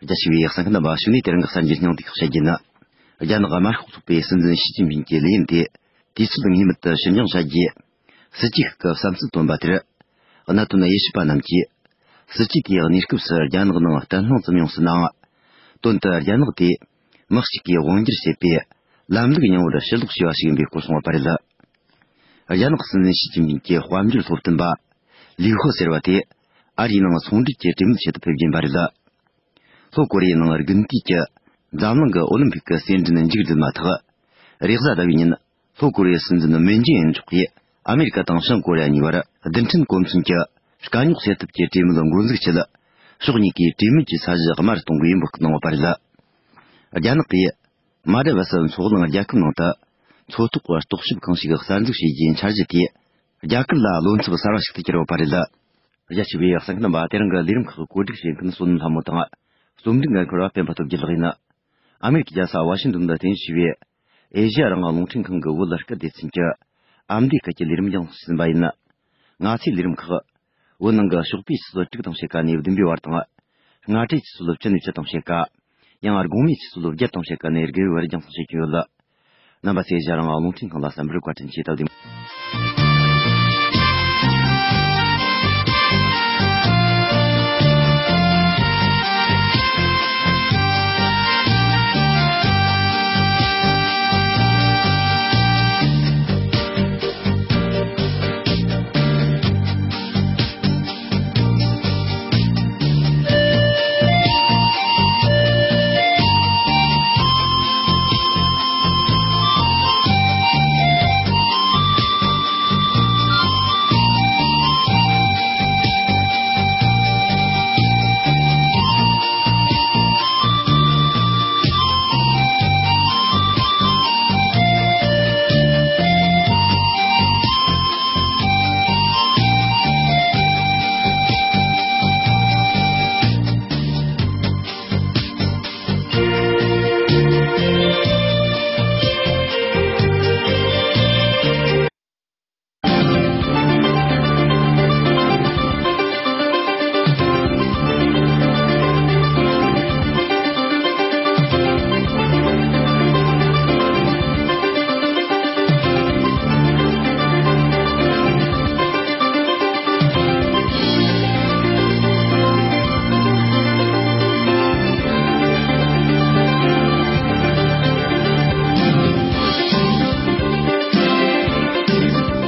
རྒྱ་ཆེ་བའི་གསན་མཁན་རྣམ་པ་ཞུ་ནས་དེ་རིང་གི་གསར་འགྱུར་སྙིང་བསྡུས་ཤིག་བཤད་རྒྱུ་ཡིན། རྒྱ་ནག་དམར་ཤོག་ཚོགས་པའི་སྲིད་འཛིན་ཞི་ཅིན་ཕིང་གི་ལས་ཡུན་དེ་དུས་ཚོད་ངེས་མེད་དུ་ཕྱིར་འགྱངས་བྱ་རྒྱུའི་སྲིད་ཇུས་ཤིག་གི་བསམ་ཚུལ་བཏོན་པ་དེར། གནད་དོན་དབྱེ་ཞིབ་པ་རྣམས་ཀྱིས། སྲིད་ཇུས་དེའི་གནས་སྐབས་སུ་རྒྱ་ནག་ནང་བརྟན་ལྷིང་ཙམ་ཡོང་སྲིད་ནའང་། དོན་དུ་རྒྱ་ནག་དེ་མི་གཅིག་གིས་དབང་སྒྱུར་བྱེད་པའི་ལམ་ལུགས་རྙིང་བར་ཕྱིར་ལོག་བྱས་པ་ཞིག་ཡིན་པའི་སྐོར་གསུངས་པ་རེད། རྒྱ་ནག་སྲིད་འཛིན་ཞི་ཅིན་ཕིང་གི་དཔལ་འབྱོར་སློབ་སྟོན་པ་ལིའུ་ཧུ་ཟེར་བ་དེ་ཨ་རིའི་ནང་ཚོང་འབྲེལ་གྱི་གྲོས་མོལ་ཆེད་དུ་ཕེབས་རྒྱུ་ཡིན་པ་རེད། ལྷོ་ཀོ་རི་ཡའི་ནང་དགུན་དུས་ཀྱི་འཛམ་གླིང་གི་ཨོ་ལིམ་ཕིག་གི་རྩེད་འགྲན་མཇུག་བསྒྲིལ་མ་ཐག་རེས་གཟའ་ཟླ་བའི་ཉིན་ལྷོ་ཀོ་རི་ཡའི་སྲིད་འཛིན་མུན་ཇེ་ཨིན་མཆོག་གིས་ཨ་མེ་རི་ཀ་དང་བྱང་ཀོ་རི་ཡ་གཉིས་བར་རྡུལ་ཕྲན་གོ་མཚོན་གྱི་དཀའ་རྙོག་སེལ་ཐབས་ཀྱི་གྲོས་མོལ་འགོ་འཛུགས་ཆེད་ཕྱོགས་གཉིས་ཀས་གྲོས་མོལ་གྱི་ས་གཞི་དམར་གཏོང་དགོས་ཡིན་པར་སྐུལ་གནང་ཡོད་པ་རེད། རྒྱ་ནག་གིས་མ་དྲ་བ་སི་མཚོ་གླིང་རྒྱལ་ཁབ་ནང་དུ་མཚོ་ཐོག་གི་རྟོག་ཞིབ་ཁང་ཞིག་གསར་འཛུགས་བྱེད་རྒྱུའི་འཆར་གཞི་དེས་རྒྱ་གར་ལ་བློ་འཚབ་གསར་བ་ཞིག་ཏུ་གྱུར་ཡོད་པ་རེད། རྒྱ་ཆེ་བའི་གསན་མཁན་རྣམ་པ་དེ་རིང་གི་ལས་རིམ་ཁག་གི་བཀོད་སྒྲིག་བྱེད་མཁན་བསོད་ནམས་ལྷ་མོ་དང་། རྩོམ་སྒྲིག་འགན་འཁུར་བ་སྤེན་པ་སྟོབས་རྒྱལ་ལགས་ཡིན། ཨ་མེ་རི་ཀའི་རྒྱལ་ས་ཝ་ཤིང་ཏོན་དུ་རྟེན་གཞི་བྱས་པའི་ཨེ་ཤེ་ཡ་རང་དབང་རླུང་འཕྲིན་ཁང་གི་བོད་སྐད་སྡེ་ཚན་གྱི་ཨ་མདོའི་སྐད་ཀྱི་ལས་རིམ་རྒྱང་སྲིང་ཟིན་པ་ཡིན། ང་ཚོའི་ལས་རིམ་ཁག་བོད་ནང་གི་ཞོགས་པའི་ཆུ་ཚོད་དྲུག་དང་ཕྱེད་ཀ་ནས་བདུན་པའི་བར་དང་། སྔ་དྲོའི་ཆུ་ཚོད་བཅུ་ནས་བཅུ་དང་ཕྱེད་ཀ་ཡང་དགོང་མོའི་ཆུ་ཚོད་བརྒྱད་དང་ཕྱེད་ཀ་ནས་དགུ་པའི་བར་རྒྱང་སྲིང་བྱེད་ཀྱི་ཡོད། རྣམ་པ་ཚོས་རྒྱ་རང་དབང་རླུང་འཕྲིན་ཁང་ལ་གསན་པར་བཀའ་དྲིན་ཆེ། སྟབས་བདེ་མོ།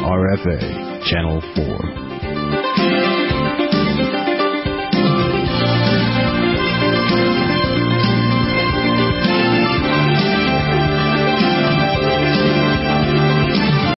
R F A, Channel four.